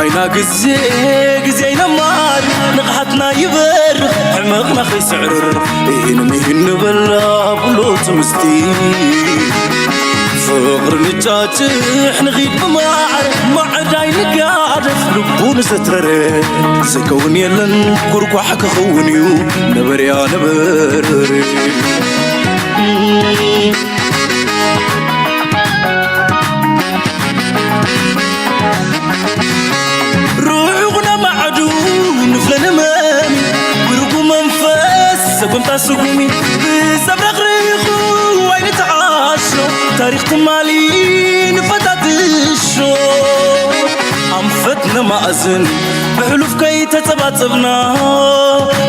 ኣይና ግዜ ግዜ ኣይነማር ንቕሓትና ይበርኽ ሕመቕና ከይስዕርር ኢሂን ምሂን ንበላ ብሎ ትምስቲ ፍቕሪ ንጫጭሕ ንኺድ ብማዕረ ማዕዳይ ንጋደፍ ልቡ ንዘትረረ ዘይከውን የለን ኩርኳሕ ክኸውን እዩ ነበርያ ነበርር ርሑቕ ነማዕዱ ንፍለ ንመሚ ብርጉ መንፈስ ሰጎምታ ስጉሚ ብዘብረቕርቑ ኣይንተዓሾ ታሪኽ ትማሊ ንፈታትሾ ኣንፈት ነማእዝን ብሕሉፍ ከይተጸባጸብና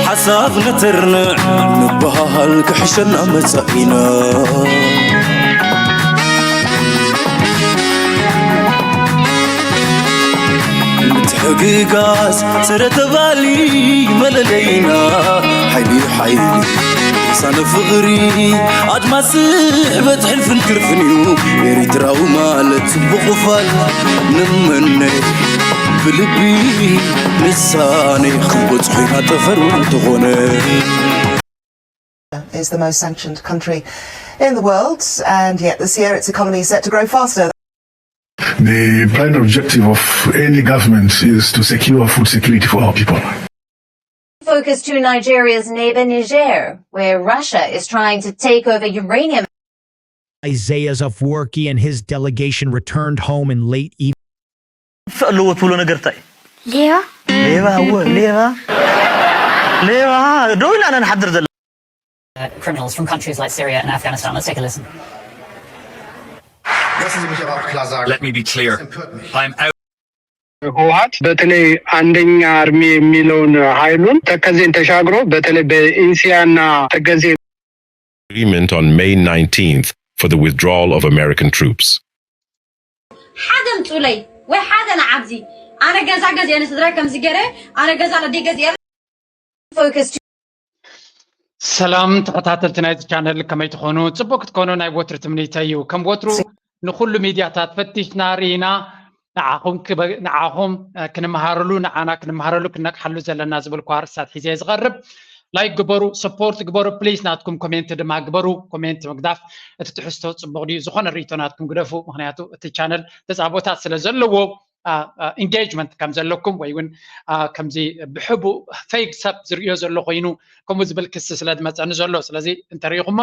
ሓሳብ ነተርንዕ ንበሃል ክሕሸና መጻኢና ምትሕግጋዝ ስረ ተባሊ መለለይና ሓይሊ ሓይሊ ሳነ ፍቕሪ ኣድማስ ስሕበት ሕልፍን ግርፍን እዩ ኤሪትራዊ ማለት ጽቡቕ ፋል ንምነ ብልቢ ንሳኔ ክንበጽሖ ኢና ጠፈር እንተኾነ is the most sanctioned country in the world, and yet this year its economy is set to grow faster. The prime objective of any government is to secure food security for our people. Focus to Nigeria's neighbor Niger, where Russia is trying to take over uranium. Isaias Afwerki and his delegation returned home in late evening. ኣለዎ ትብሎ ነገር እንታይ ሌባ ሌባ እወ ሌባ ሌባ ደው ኢልና ኢና ንሓድር ዘለና criminals from countries like Syria and Afghanistan. Let's take a listen. Let me be clear. I'm out. ህወሓት በተለይ አንደኛ አርሚ የሚለውን ኃይሉን ተከዜን ተሻግሮ በተለይ በኢንሲያና ተከዜ agreement on May nineteenth for the withdrawal of American troops. ሓደ ምፁለይ ወይ ሓደ ንዓብዚ ኣነ ገዛ ገዚአ ንስድራይ ከምዚ ገረ ኣነ ገዛ ነደይ ገዚአ Focus to ሰላም ተኸታተልቲ ናይዚ ቻነል ከመይ ትኾኑ? ፅቡቅ ክትኮኑ ናይ ወትሪ ትምኒተይ እዩ። ከም ወትሩ ንኩሉ ሚድያታት ፈቲሽና ርኢና ንዓኹም ክበ- ንዓኹም እ፣ ክንመሃረሉ ንዓና ክንመሃረሉ ክነቅሓሉ ዘለና ዝብል እኳ ኣርእስታት ሒዘ እየ ዝቐርብ። ላይክ ግበሩ፣ ሰፖርት ግበሩ ፕሊስ። ናትኩም ኮሜንት ድማ ግበሩ። ኮሜንት ምግዳፍ እቲ ትሕዝቶ ፅቡቅ ድዩ ዝኾነ ርእይቶ ናትኩም ግደፉ። ምክንያቱ እቲ ቻነል ተፃቦታት ስለ ዘለዎ ኢንጌጅመንት ከም ዘለኩም ወይ እውን ከምዚ ብሕቡእ ፌክ ሰብ ዝርእዮ ዘሎ ኮይኑ ከምኡ ዝብል ክሲ ስለ ዝመፀኒ ዘሎ። ስለዚ እንተሪኢኹሞ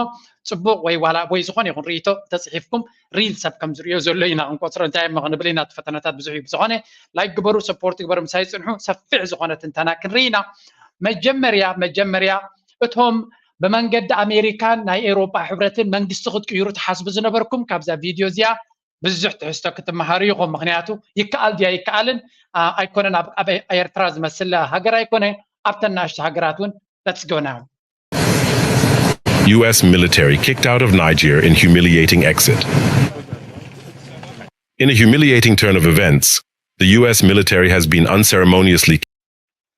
ፅቡቕ ወይ ዋላ ወይ ዝኾነ ይኹን ርእይቶ እንተፅሒፍኩም ሪል ሰብ ከም ዝርእዮ ዘሎ ኢና ክንቆፅሮ። እንታይ እሞ ክንብል ኢና፣ እቲ ፈተነታት ብዙሕ እዩ። ብዝኾነ ላይክ ግበሩ፣ ሰፖርት ግበሩ፣ ምሳይ ፅንሑ። ሰፊሕ ዝኾነ ትንተና ክንርኢ ኢና። መጀመርያ መጀመርያ እቶም ብመንገዲ ኣሜሪካን ናይ ኤውሮጳ ሕብረትን መንግስቲ ክትቅይሩ ትሓስቡ ዝነበርኩም ካብዛ ቪድዮ እዚኣ ብዙሕ ትሕዝቶ ክትመሃሩ ኢኹም። ምኽንያቱ ይከኣል ድዩ ኣይከኣልን ኣይኮነን። ኣብ ኤርትራ ዝመስል ሃገር ኣይኮነ፣ ኣብተን ናእሽቱ ሃገራት እውን። Let's go now. U S military kicked out of Niger in humiliating exit. In a humiliating turn of events, the U S military has been unceremoniously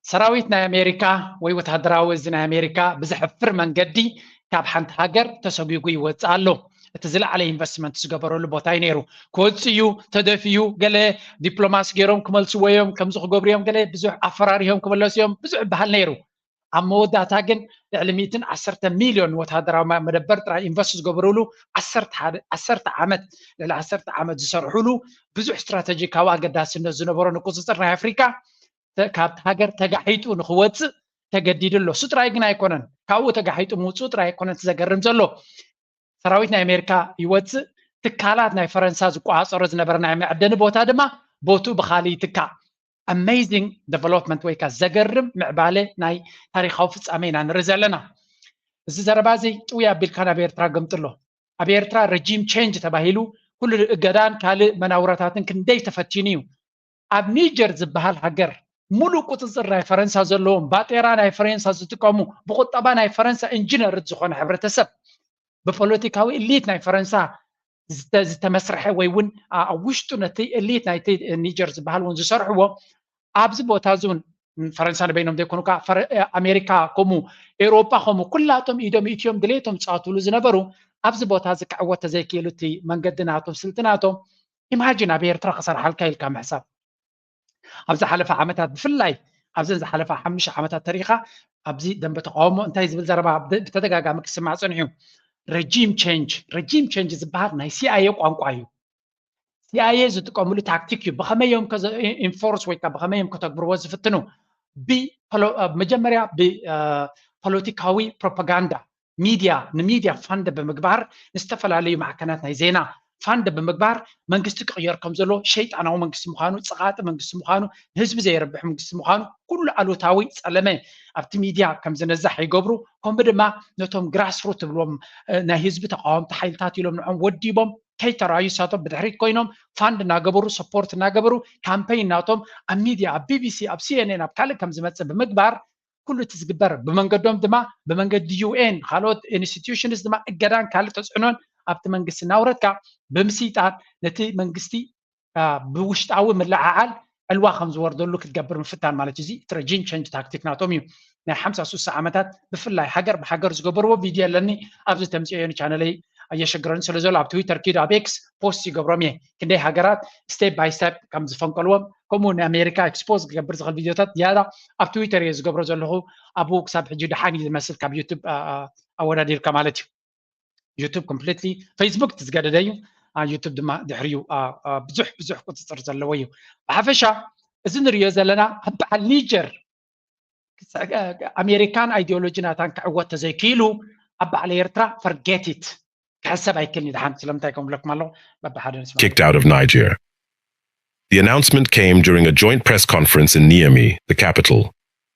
ሰራዊት ናይ ኣሜሪካ ወይ ወታደራዊ እዚ ናይ ኣሜሪካ ብዘሕፍር መንገዲ ካብ ሓንቲ ሃገር ተሰጒጉ ይወፅእ ኣሎ። እቲ ዝለዓለ ኢንቨስትመንት ዝገበረሉ ቦታ እዩ ነይሩ። ክወፅእ እዩ፣ ተደፊኡ፣ ገለ ዲፕሎማሲ ገይሮም ክመልስዎ እዮም፣ ከምዚ ክገብሩ እዮም፣ ገለ ብዙሕ ኣፈራሪሆም ክመለሱ እዮም ብዙሕ ይበሃል ነይሩ። ኣብ መወዳእታ ግን ልዕሊ ሚእትን ዓሰርተ ሚልዮን ወታደራዊ መደበር ጥራይ ኢንቨስት ዝገበሩሉ ዓሰርተ ዓመት ልዕሊ ዓሰርተ ዓመት ዝሰርሑሉ ብዙሕ ስትራተጂካዊ ኣገዳስነት ዝነበሮ ንቁፅፅር ናይ ኣፍሪካ ካብቲ ሃገር ተጋሒጡ ንክወፅእ ተገዲዱ ኣሎ። እሱ ጥራይ ግን ኣይኮነን፣ ካብኡ ተጋሒጡ ምውፅኡ ጥራይ ኣይኮነን እቲ ዘገርም ዘሎ። ሰራዊት ናይ ኣሜሪካ ይወፅእ፣ ትካላት ናይ ፈረንሳ ዝቆፃፀሮ ዝነበረ ናይ መዐደኒ ቦታ ድማ ቦትኡ ብካሊእ ይትካእ። Amazing development ወይ ከዓ ዘገርም ምዕባለ ናይ ታሪካዊ ፍፃመ ኢና ንርኢ ዘለና። እዚ ዘረባ እዚ ጥውይ ኣቢልካ ናብ ኤርትራ ገምጥሎ። ኣብ ኤርትራ ረጂም ቼንጅ ተባሂሉ ኩሉ እገዳን ካልእ መናውራታትን ክንደይ ተፈቲኑ እዩ። ኣብ ኒጀር ዝበሃል ሃገር ሙሉእ ቁፅፅር ናይ ፈረንሳ ዘለዎም፣ ባጤራ ናይ ፈረንሳ ዝጥቀሙ፣ ብቁጠባ ናይ ፈረንሳ ኢንጂነርት ዝኾነ ሕብረተሰብ፣ ብፖለቲካዊ ኢሊት ናይ ፈረንሳ ዝተመስረሐ ወይ እውን ኣብ ውሽጡ ነቲ ኢሊት ናይቲ ኒጀር ዝበሃል እውን ዝሰርሕዎ ኣብዚ ቦታ እዚ እውን ፈረንሳ ንበይኖም ዘይኮኑ ኣሜሪካ ከምኡ ኤውሮጳ ከምኡ ኩላቶም ኢዶም ኢትዮም ድሌቶም ዝፃወትሉ ዝነበሩ ኣብዚ ቦታ እዚ ክዕወት ተዘይክኢሉ እቲ መንገዲ ናቶም ስልቲ ናቶም ኢማጂን ኣብ ኤርትራ ክሰርሓልካ ኢልካ ምሕሳብ ኣብ ዝሓለፈ ዓመታት ብፍላይ ኣብዘን ዝሓለፈ ሓሙሽተ ዓመታት ተሪኻ ኣብዚ ደንበ ተቃውሞ እንታይ ዝብል ዘረባ ብተደጋጋሚ ክስማዕ ፀኒሑ። ረጂም ቼንጅ ረጂም ቼንጅ ዝበሃል ናይ ሲኣይኤ ቋንቋ እዩ። ሲኣይኤ ዝጥቀምሉ ታክቲክ እዩ። ብኸመይ እዮም ኢንፎርስ ወይ ከዓ ብኸመይ እዮም ከተግብርዎ ዝፍትኑ? መጀመርያ ብፖለቲካዊ ፕሮፓጋንዳ ሚድያ ንሚድያ ፋንድ ብምግባር ንዝተፈላለዩ ማዕከናት ናይ ዜና ፋንድ ብምግባር መንግስቲ ክቕየር ከም ዘሎ ሸይጣናዊ መንግስቲ ምዃኑ ፀቓጢ መንግስቲ ምዃኑ ንህዝቢ ዘየረብሕ መንግስቲ ምዃኑ ኩሉ ኣሉታዊ ፀለመ ኣብቲ ሚድያ ከም ዝነዛሕ ይገብሩ። ከምኡ ድማ ነቶም ግራስሩት ትብሎም ናይ ህዝቢ ተቃወምቲ ሓይልታት ኢሎም ንዖም ወዲቦም ከይተራዩ ሳቶም ብድሕሪት ኮይኖም ፋንድ እናገበሩ ሰፖርት እናገበሩ ካምፔይን ናቶም ኣብ ሚድያ ኣብ ቢቢሲ ኣብ ሲኤንኤን ኣብ ካልእ ከም ዝመፅእ ብምግባር ኩሉ እቲ ዝግበር ብመንገዶም ድማ ብመንገዲ ዩኤን ካልኦት ኢንስቲትዩሽንስ ድማ እገዳን ካልእ ተፅዕኖን ኣብቲ መንግስቲ እናውረድካ ብምስይጣን ነቲ መንግስቲ ብውሽጣዊ ምልዕዓል ዕልዋ ከም ዝወርደሉ ክትገብር ምፍታን ማለት እዩ። እዚ ረጂም ቸንጅ ታክቲክ ናቶም እዩ። ናይ ሓምሳ ሱሳ ዓመታት ብፍላይ ሃገር ብሃገር ዝገበርዎ ቪድዮ ኣለኒ ኣብዚ ተምፅኦዮ ቻነለይ ኣየሸግረኒ ስለ ዘሎ ኣብ ትዊተር ኪዶ ኣብ ኤክስ ፖስት ይገብሮም እየ። ክንደይ ሃገራት ስቴፕ ባይ ስቴፕ ከም ዝፈንቀልዎም ከምኡ ንኣሜሪካ ኤክስፖዝ ክገብር ዝኽእል ቪድዮታት ዝያዳ ኣብ ትዊተር እየ ዝገብሮ ዘለኹ። ኣብኡ ክሳብ ሕጂ ደሓን እዩ ዝመስል ካብ ዩቱብ ኣወዳዲርካ ማለት እዩ። ዩቱብ ኮምፕሊትሊ ፌስቡክ ትዝገደደ እዩ። ዩቱብ ድማ ድሕሪዩ ብዙሕ ብዙሕ ቁፅፅር ዘለዎ እዩ። ብሓፈሻ እዚ ንሪኦ ዘለና ኣብ በዓል ኒጀር ኣሜሪካን ኣይዲዮሎጂ ናታን ክዕወት ተዘይክኢሉ ኣብ በዓል ኤርትራ ፈርጌቲት ክሕሰብ ኣይክልን እዩ። ደሓን ስለምንታይ ከም ብለኩም ኣለኹ በብሓደ ንስማ። Kicked out of Niger. The announcement came during a joint press conference in Niamey, the capital,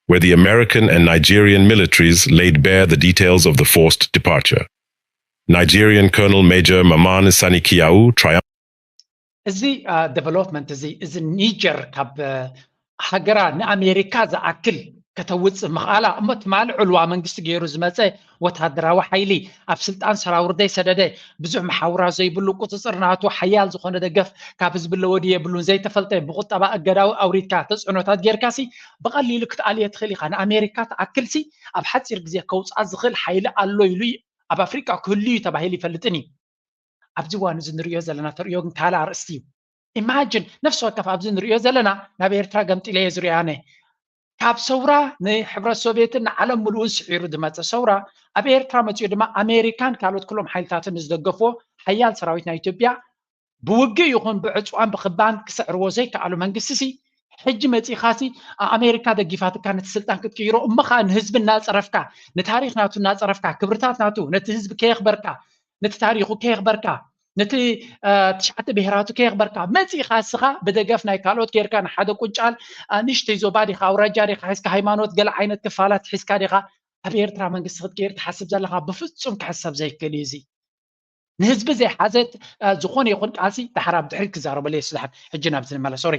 where the American and Nigerian militaries laid bare the details of the forced departure. Nigerian Colonel Major Mamman Sani Kiyau triumphed. እዚ ዴቨሎፕመንት እዚ እዚ ኒጀር ካብ ሃገራ ንኣሜሪካ ዝኣክል ከተውፅእ ምኽኣላ እሞ ትማሊ ዕልዋ መንግስቲ ገይሩ ዝመፀ ወታደራዊ ሓይሊ ኣብ ስልጣን ሰራውር ዘይሰደደ ብዙሕ መሓውራ ዘይብሉ ቁፅፅር ናቱ ሓያል ዝኾነ ደገፍ ካብ ህዝቢ ኣለዎ ድዩ የብሉን ዘይተፈልጠ ብቁጠባ እገዳዊ ኣውሪድካ ተፅዕኖታት ጌርካሲ ብቐሊሉ ክትኣልዮ ትኽእል ኢኻ። ንኣሜሪካ ትኣክልሲ ኣብ ሓፂር ግዜ ከውፅኣ ዝኽእል ሓይሊ ኣሎ ኢሉ ኣብ ኣፍሪቃ ክህሉ እዩ ተባሂሉ ይፈልጥን እዩ። ኣብዚ እዋን እዚ ንሪኦ ዘለና ተርእዮ ግን ካልእ ኣርእስቲ እዩ። ኢማጅን ነፍሲ ወከፍ ኣብዚ ንሪኦ ዘለና ናብ ኤርትራ ገምጢለ እየ ዝሪኦ ኣነ። ካብ ሰውራ ንሕብረት ሶቪየትን ንዓለም ምሉእን ስዒሩ ዝመፀ ሰውራ ኣብ ኤርትራ መፂኡ ድማ ኣሜሪካን ካልኦት ኩሎም ሓይልታትን ንዝደገፍዎ ሓያል ሰራዊት ናይ ኢትዮጵያ ብውግእ ይኹን ብዕፅዋን ብኽባን ክስዕርዎ ዘይከኣሉ መንግስቲ ሲ ሕጂ መፂእኻ ሲ ኣሜሪካ ደጊፋትካ ነቲ ስልጣን ክትቅይሮ እሞ ከዓ ንህዝቢ እናፀረፍካ ንታሪክ ናቱ እናፀረፍካ ክብርታት ናቱ ነቲ ህዝቢ ከየኽበርካ ነቲ ታሪኹ ከየኽበርካ ነቲ ትሽዓተ ብሄራቱ ከየኽበርካ መፂእኻ እስኻ ብደገፍ ናይ ካልኦት ጌርካ ንሓደ ቁንጫል ንእሽተይ ዞባ ዲኻ ኣውራጃ ዲኻ ሒዝካ ሃይማኖት ገለ ዓይነት ክፋላት ሒዝካ ዲኻ ኣብ ኤርትራ መንግስቲ ክትቅይር ትሓስብ ዘለኻ ብፍፁም ክሕሰብ ዘይክእል እዩ እዚ ንህዝቢ ዘይሓዘት ዝኾነ ይኹን ቃልሲ ዳሕር ኣብ ድሕሪት ክዛረበሉ እየ ስዳሕን ሕጂ ናብዚ ንመለስ ሶሪ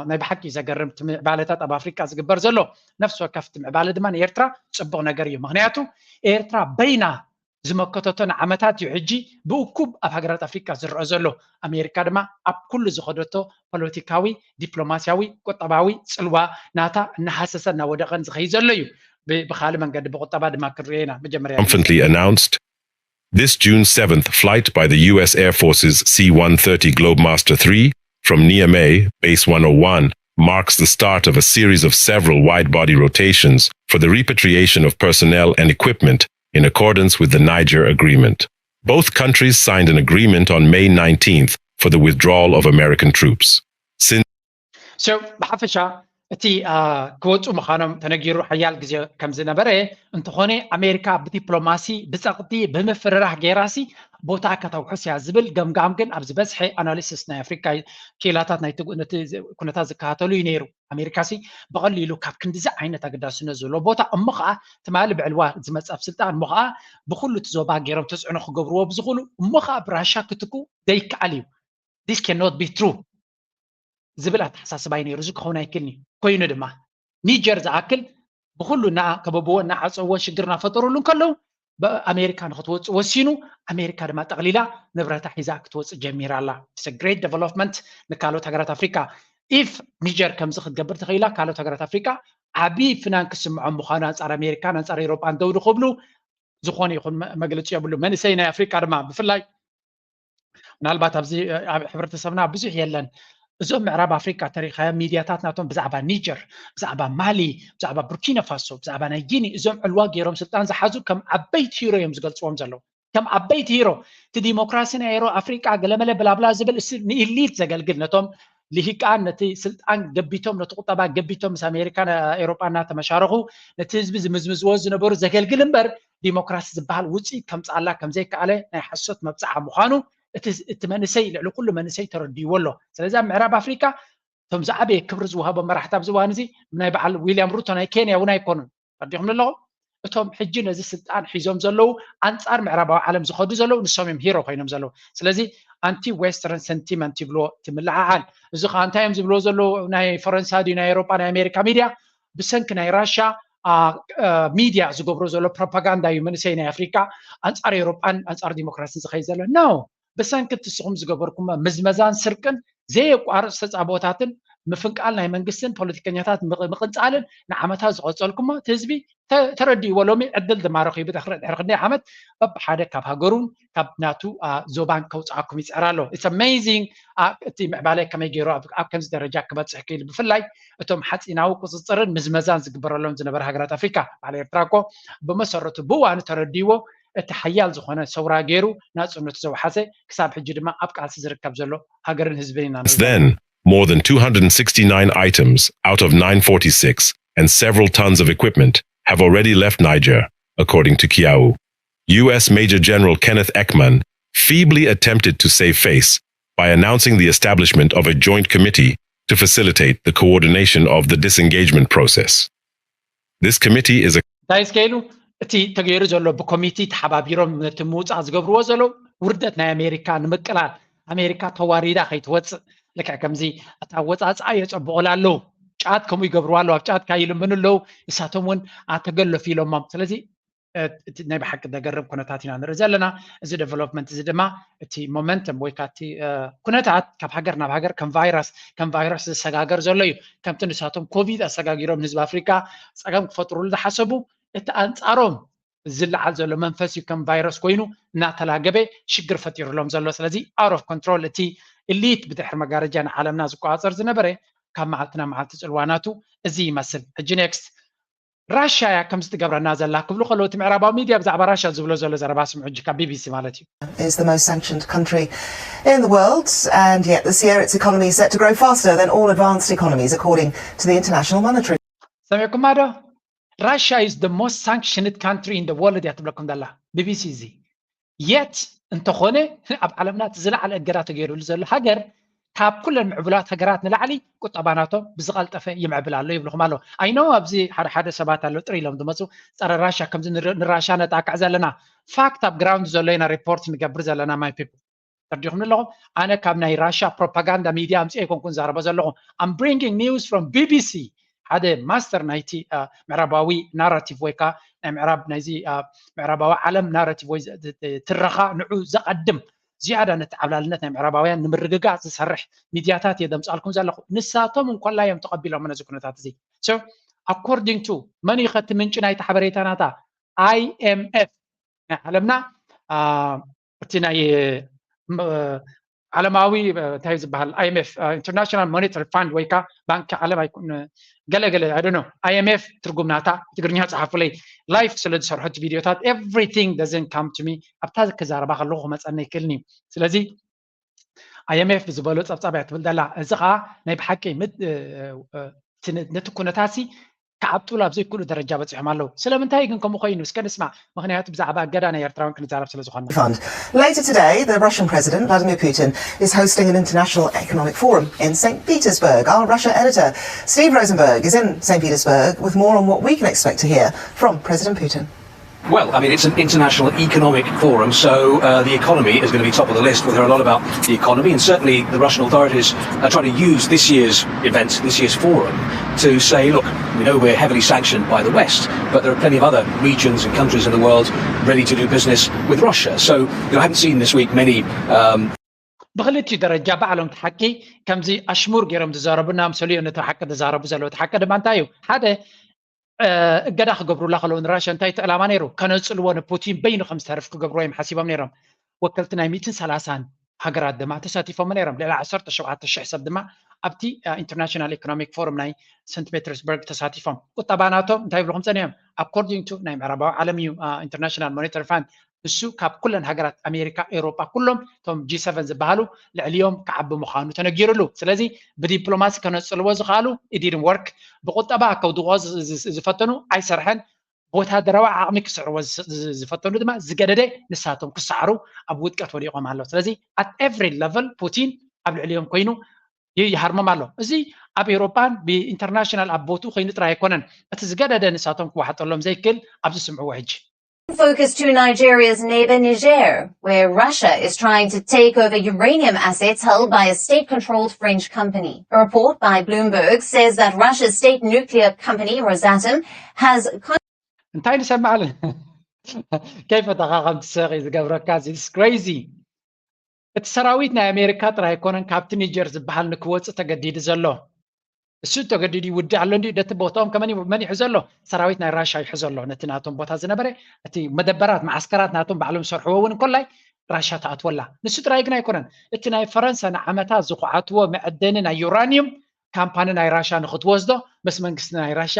ናይ ብሓቂ ዘገርም እቲ ምዕባለታት ኣብ ኣፍሪቃ ዝግበር ዘሎ ነፍሲ ወከፍ እቲ ምዕባለ ድማ ንኤርትራ ፅቡቕ ነገር እዩ ምክንያቱ ኤርትራ በይና ዝመከተቶ ንዓመታት እዩ ሕጂ ብእኩብ ኣብ ሃገራት ኣፍሪቃ ዝረአ ዘሎ ኣሜሪካ ድማ ኣብ ኩሉ ዝኸደቶ ፖለቲካዊ ዲፕሎማስያዊ ቁጠባዊ ፅልዋ ናታ እናሃሰሰ እናወደቐን ዝኸይድ ዘሎ እዩ ብካልእ መንገዲ ብቁጠባ ድማ ክንሪኦ ኢና መጀመርያ triumphantly announced this June seventh flight by the U S Air Force's C one thirty Globemaster three from Niamey, Base one oh one, marks the start of a series of several wide-body rotations for the repatriation of personnel and equipment in accordance with the Niger Agreement. Both countries signed an agreement on May nineteenth for the withdrawal of American troops. Since So ብሓፈሻ እቲ ክወፁ ምዃኖም ተነጊሩ ሓያል ግዜ ከም ዝነበረ እንተኾነ ኣሜሪካ ብዲፕሎማሲ ብፀቕጢ ብምፍርራህ ገይራሲ ቦታ ከተውሕስ እያ ዝብል ገምጋም ግን ኣብ ዝበዝሐ ኣናሊሲስ ናይ ኣፍሪካ ክኢላታት ነቲ ኩነታት ዝከታተሉ እዩ ነይሩ ኣሜሪካ ሲ ብቐሊሉ ካብ ክንድዚ ዓይነት ኣገዳስነት ዘለዎ ቦታ እሞ ከዓ ትማሊ ብዕልዋ ዝመፅእ ኣብ ስልጣን እሞ ከዓ ብኩሉ እቲ ዞባ ገይሮም ተፅዕኖ ክገብርዎ ብዝኽእሉ እሞ ከዓ ብራሻ ክትኩ ዘይከኣል እዩ this cannot be true ዝብል ኣተሓሳስባ እዩ ነይሩ እዚ ክኸውን ኣይክልኒ ኮይኑ ድማ ኒጀር ዝኣክል ብኩሉ እናከበብዎ እናዓፀዎ ሽግር እናፈጠሩሉ እንከለዉ ኣሜሪካ ንክትወፅእ ወሲኑ ኣሜሪካ ድማ ጠቕሊላ ንብረታ ሒዛ ክትወፅእ ጀሚራ ኣላ great development ንካልኦት ሃገራት ኣፍሪካ if ኒጀር ከምዚ ክትገብር ተኽኢላ ካልኦት ሃገራት ኣፍሪካ ዓብዪ ፍናን ክስምዖም ምዃኑ ኣንፃር ኣሜሪካን ኣንፃር ኤሮጳን ደው ክብሉ ዝኾነ ይኹን መግለፂ የብሉ መንእሰይ ናይ ኣፍሪካ ድማ ብፍላይ ምናልባት ኣብዚ ኣብ ሕብረተሰብና ብዙሕ የለን እዞም ምዕራብ ኣፍሪካ ተሪኻዮ ሚድያታት ናቶም ብዛዕባ ኒጀር፣ ብዛዕባ ማሊ፣ ብዛዕባ ቡርኪና ፋሶ፣ ብዛዕባ ናይ ጊኒ፣ እዞም ዕልዋ ገይሮም ስልጣን ዝሓዙ ከም ዓበይቲ ሂሮ እዮም ዝገልፅዎም ዘለዉ። ከም ዓበይቲ ሂሮ እቲ ዲሞክራሲ ናይ ኤሮ ኣፍሪቃ ገለመለ ብላብላ ዝብል እሱ ንኢሊት ዘገልግል ነቶም ልሂቃን ነቲ ስልጣን ገቢቶም ነቲ ቁጠባ ገቢቶም ምስ ኣሜሪካ ኤሮጳ እናተመሻረኹ ነቲ ህዝቢ ዝምዝምዝዎ ዝነበሩ ዘገልግል እምበር ዲሞክራሲ ዝበሃል ውፅኢት ከምፅኣላ ከምዘይከኣለ ናይ ሓሶት መብፅዓ ምዃኑ እቲ መንእሰይ ልዕሊ ኩሉ መንእሰይ ተረዲዎ ኣሎ። ስለዚ ኣብ ምዕራብ ኣፍሪካ እቶም ዝዓበየ ክብሪ ዝወሃቦም መራሕቲ ኣብዚ እዋን እዚ ናይ በዓል ዊልያም ሩቶ ናይ ኬንያ እውን ኣይኮኑን። ረዲኹም ኣለኹም? እቶም ሕጂ ነዚ ስልጣን ሒዞም ዘለዉ ኣንጻር ምዕራባዊ ዓለም ዝኸዱ ዘለዉ ንሶም እዮም ሂሮ ኮይኖም ዘለዉ። ስለዚ ኣንቲ ዌስተርን ሰንቲመንት ይብልዎ እቲ ምልዓዓል። እዚ ከዓ እንታይ እዮም ዝብልዎ ዘለዉ? ናይ ፈረንሳ ድዩ ናይ ኤሮጳ ናይ ኣሜሪካ ሚድያ ብሰንኪ ናይ ራሻ ሚድያ ዝገብሮ ዘሎ ፕሮፓጋንዳ እዩ መንእሰይ ናይ ኣፍሪካ ኣንጻር ኤሮጳን ኣንጻር ዲሞክራሲን ዝኸይድ ዘሎ። ኖ፣ ብሰንኪ እቲ ንስኹም ዝገበርኩሞ ምዝመዛን ስርቅን ዘየቋርፅ ተፃብኦታትን ምፍንቃል ናይ መንግስትን ፖለቲከኛታት ምቕንፃልን ንዓመታት ዝቐፀልኩሞ እቲ ህዝቢ ተረዲእዎ ሎሚ ዕድል ድማ ረኺቡ ድሕሪ ክንደይ ዓመት በብሓደ ካብ ሃገሩን ካብ ናቱ ዞባን ከውፅኣኩም ይፅዕር ኣሎ። It's amazing እቲ ምዕባለ ከመይ ገይሩ ኣብ ከምዚ ደረጃ ክበፅሕ ክኢሉ ብፍላይ እቶም ሓፂናዊ ቁፅፅርን ምዝመዛን ዝግበረሎም ዝነበረ ሃገራት ኣፍሪካ በዓል ኤርትራ እኮ ብመሰረቱ ብእዋኑ ተረዲእዎ እቲ ሓያል ዝኾነ ሰውራ ገይሩ ናፅነቱ ዘውሓሰ ክሳብ ሕጂ ድማ ኣብ ቃልሲ ዝርከብ ዘሎ ሃገርን ህዝብን ኢና። Then, more than two hundred sixty-nine items out of nine forty-six and several tons of equipment have already left Niger, according to Kiau. U S Major General Kenneth Ekman feebly attempted to save face by announcing the establishment of a joint committee to facilitate the coordination of the disengagement process. This committee is a እንታይ እስከ ኢሉ እቲ ተገይሩ ዘሎ ብኮሚቲ ተሓባቢሮም ነቲ ምውፃእ ዝገብርዎ ዘለዉ ውርደት ናይ ኣሜሪካ ንምቅላል ኣሜሪካ ተዋሪዳ ከይትወፅእ ልክዕ ከምዚ እታ ወፃፅኣ የፀብቑላ ኣለዉ። ጫት ከምኡ ይገብርዋ ኣለዉ። ኣብ ጫት ካይልምኑ ኣለዉ። ንሳቶም እውን ኣተገለፉ ኢሎሞም። ስለዚ ናይ ብሓቂ ዘገርም ኩነታት ኢና ንርኢ ዘለና። እዚ ዴቨሎፕመንት እዚ ድማ እቲ ሞመንተም ወይ ከዓ እቲ ኩነታት ካብ ሃገር ናብ ሃገር ከም ቫይረስ ከም ቫይረስ ዝሰጋገር ዘሎ እዩ። ከምቲ ንሳቶም ኮቪድ ኣሰጋጊሮም ንህዝቢ ኣፍሪካ ፀገም ክፈጥሩሉ ዝሓሰቡ እቲ ኣንፃሮም ዝለዓል ዘሎ መንፈስ እዩ ከም ቫይረስ ኮይኑ እናተላገበ ሽግር ፈጢሩሎም ዘሎ። ስለዚ out of control እቲ ኢሊት ብድሕሪ መጋረጃ ንዓለምና ዝቆፃፀር ዝነበረ ካብ መዓልቲ ናብ መዓልቲ ፅልዋ ናቱ እዚ ይመስል። ሕጂ ኔክስት ራሻ እያ ከምዚ ትገብረና ዘላ ክብሉ ከለዉ እቲ ምዕራባዊ ሚድያ ብዛዕባ ራሻ ዝብሎ ዘሎ ዘረባ ስምዑ ሕጂ ካብ ቢቢሲ ማለት እዩ። Is the most sanctioned country in the world, and yet this year its economy is set to grow faster than all advanced economies, according to the International Monetary. ሰሚዕኩማ ዶ? Russia is the most sanctioned country in the world እያ ትብለኩም ዘላ ቢቢሲ። እዚ የት እንተኾነ ኣብ ዓለምና እቲ ዝለዓለ እገዳ ተገይሩሉ ዘሎ ሃገር ካብ ኩለን ምዕቡላት ሃገራት ንላዕሊ ቁጠባ ናቶም ብዝቐልጠፈ ይምዕብል ኣሎ ይብልኹም ኣሎ። I know ኣብዚ ሓደ ሓደ ሰባት ኣሎ ጥር ኢሎም ዝመፁ ፀረ ራሻ ከምዚ ንራሻ ነጣቅዕ ዘለና ፋክት ኣብ ግራውንድ ዘሎ ኢና ሪፖርት ንገብር ዘለና my people። ተረዲኹም ኣለኹም? ኣነ ካብ ናይ ራሻ ፕሮፓጋንዳ ሚድያ ኣምፅኤ ኣይኮንኩን ዛረቦ ዘለኹ። I'm bringing news from ቢቢሲ ሓደ ማስተር ናይቲ ምዕራባዊ ናራቲቭ ወይ ከዓ ናይ ምዕራብ ናይዚ ምዕራባዊ ዓለም ናራቲቭ ወይ ትረኻ ንዑ ዘቐድም ዝያዳ ነቲ ዓብላልነት ናይ ምዕራባውያን ንምርግጋፅ ዝሰርሕ ሚድያታት እየ ዘምፃልኩም ዘለኹ። ንሳቶም እንኮላ እዮም ተቐቢሎም ነዚ ኩነታት እዚ። So according to መን እዩ ከቲ ምንጪ ናይቲ ሓበሬታ ናታ? IMF ናይ ዓለምና እቲ ናይ ዓለማዊ እንታይ ዝበሃል IMF International Monetary Fund ወይ ከዓ ባንኪ ዓለም ኣይኮን ገለገለ I don't know IMF ትርጉም ናታ ትግርኛ ፀሓፉለይ live ስለ ዝሰርሖ እቲ ቪድዮታት everything doesn't come to me ኣብታ ክዛረባ ከለኹ ክመፀኒ ይክእልኒ። ስለዚ IMF ዝበሎ ፀብፃብ እያ ትብል ዘላ። እዚ ከዓ ናይ ብሓቂ ነቲ ኩነታት ሲ ክዓብጥሉ ኣብ ዘይክእሉ ደረጃ በፂሖም ኣለዉ። ስለምንታይ ግን ከምኡ ኮይኑ እስከ ንስማዕ። ምክንያቱ ብዛዕባ እገዳ ናይ ኤርትራውን ክንዛረብ ስለ ዝኾነ። Later today, the Russian President Vladimir Putin is hosting an international economic forum in Saint Petersburg. Our Russia editor Steve Rosenberg is in Saint Petersburg with more on what we can expect to hear from President Putin. Well, I mean, it's an international economic forum, so uh, the economy is going to be top of the list. We'll hear a lot about the economy, and certainly the Russian authorities are trying to use this year's event, this year's forum, to say, look, we know we're heavily sanctioned by the West, but there are plenty of other regions and countries in the world ready to do business with Russia. So, you know, I haven't seen this week many. Um, ብክልቲኡ ደረጃ ባዕሎም እቲ ሓቂ ከምዚ ኣሽሙር ገይሮም ዝዛረቡ እናምሰሉ እዮም ነቲ ሓቂ ዝዛረቡ ዘለዉ። እቲ ሓቂ ድማ እንታይ እዩ? ሓደ እገዳ ክገብሩላ ከለዉ ንራሽያ እንታይ እቲ ዕላማ ነይሩ? ከነፅልዎ ንፑቲን በይኑ ከም ዝተርፍ ክገብርዎ እዮም ሓሲቦም ነይሮም። ወከልቲ ናይ ሚእትን ሰላሳን ሃገራት ድማ ተሳቲፎም ነይሮም። ልዕሊ ዓሰርተ ሸውዓተ ሽሕ ሰብ ድማ ኣብቲ ኢንተርናሽናል ኢኮኖሚክ ፎረም ናይ ሰንት ፔተርስበርግ ተሳቲፎም። ቁጠባ ናቶም እንታይ ይብልኩም ጸኒሖም? ኣኮርዲንግ ቱ ናይ ምዕራባዊ ዓለም እዩ ኢንተርናሽናል ሞኔታሪ ፋንድ። ንሱ ካብ ኩለን ሃገራት ኣሜሪካ፣ ኤውሮጳ፣ ኩሎም እቶም ጂ ሰቨን ዝበሃሉ ልዕሊኦም ክዓቢ ምዃኑ ተነጊሩሉ። ስለዚ ብዲፕሎማሲ ከነጽልዎ ዝኽኣሉ ኢዲድን ወርክ፣ ብቁጠባ ከውድቕዎ ዝፈተኑ ኣይሰርሐን። ብወታደራዊ ዓቕሚ ክስዕርዎ ዝፈተኑ ድማ ዝገደደ ንሳቶም ክሰዓሩ ኣብ ውድቀት ወዲቖም ኣለዉ። ስለዚ ኣት ኤቭሪ ለቨል ፑቲን ኣብ ልዕሊኦም ኮይኑ ይሃርሞም ኣሎ። እዚ ኣብ ኤውሮጳን ብኢንተርናሽናል ኣብ ቦትኡ ኮይኑ ጥራይ ኣይኮነን፣ እቲ ዝገደደ ንሳቶም ክወሓጠሎም ዘይክእል ኣብዚ ስምዕዎ ሕጂ። Focus to Nigeria's neighbor Niger, where Russia is trying to take over uranium assets held by a state controlled French company. A report by Bloomberg says that Russia's state nuclear company Rosatom has. እንታይ ንሰማዕ? ከይፈተኻ ከም ትስቕ እዩ ዝገብረካ። It's crazy። እቲ ሰራዊት ናይ ኣሜሪካ ጥራይ ኣይኮነን ካብቲ ኒጀር ዝበሃል ንክወፅእ ተገዲዱ ዘሎ። እሱ ተገዲዱ ይውድእ ኣሎ እንዲ ነቲ ቦታኦም ከመን መን ይሕዞ ኣሎ? ሰራዊት ናይ ራሻ ይሕዞ ኣሎ። ነቲ ናቶም ቦታ ዝነበረ እቲ መደበራት መዓስከራት ናቶም ባዕሎም ዝሰርሕዎ እውን እንኮላይ ራሻ ተኣትወላ። ንሱ ጥራይ ግን ኣይኮነን። እቲ ናይ ፈረንሳ ንዓመታት ዝኹዓትዎ መዐደኒ ናይ ዩራኒየም ካምፓኒ ናይ ራሻ ንክትወስዶ ምስ መንግስቲ ናይ ራሻ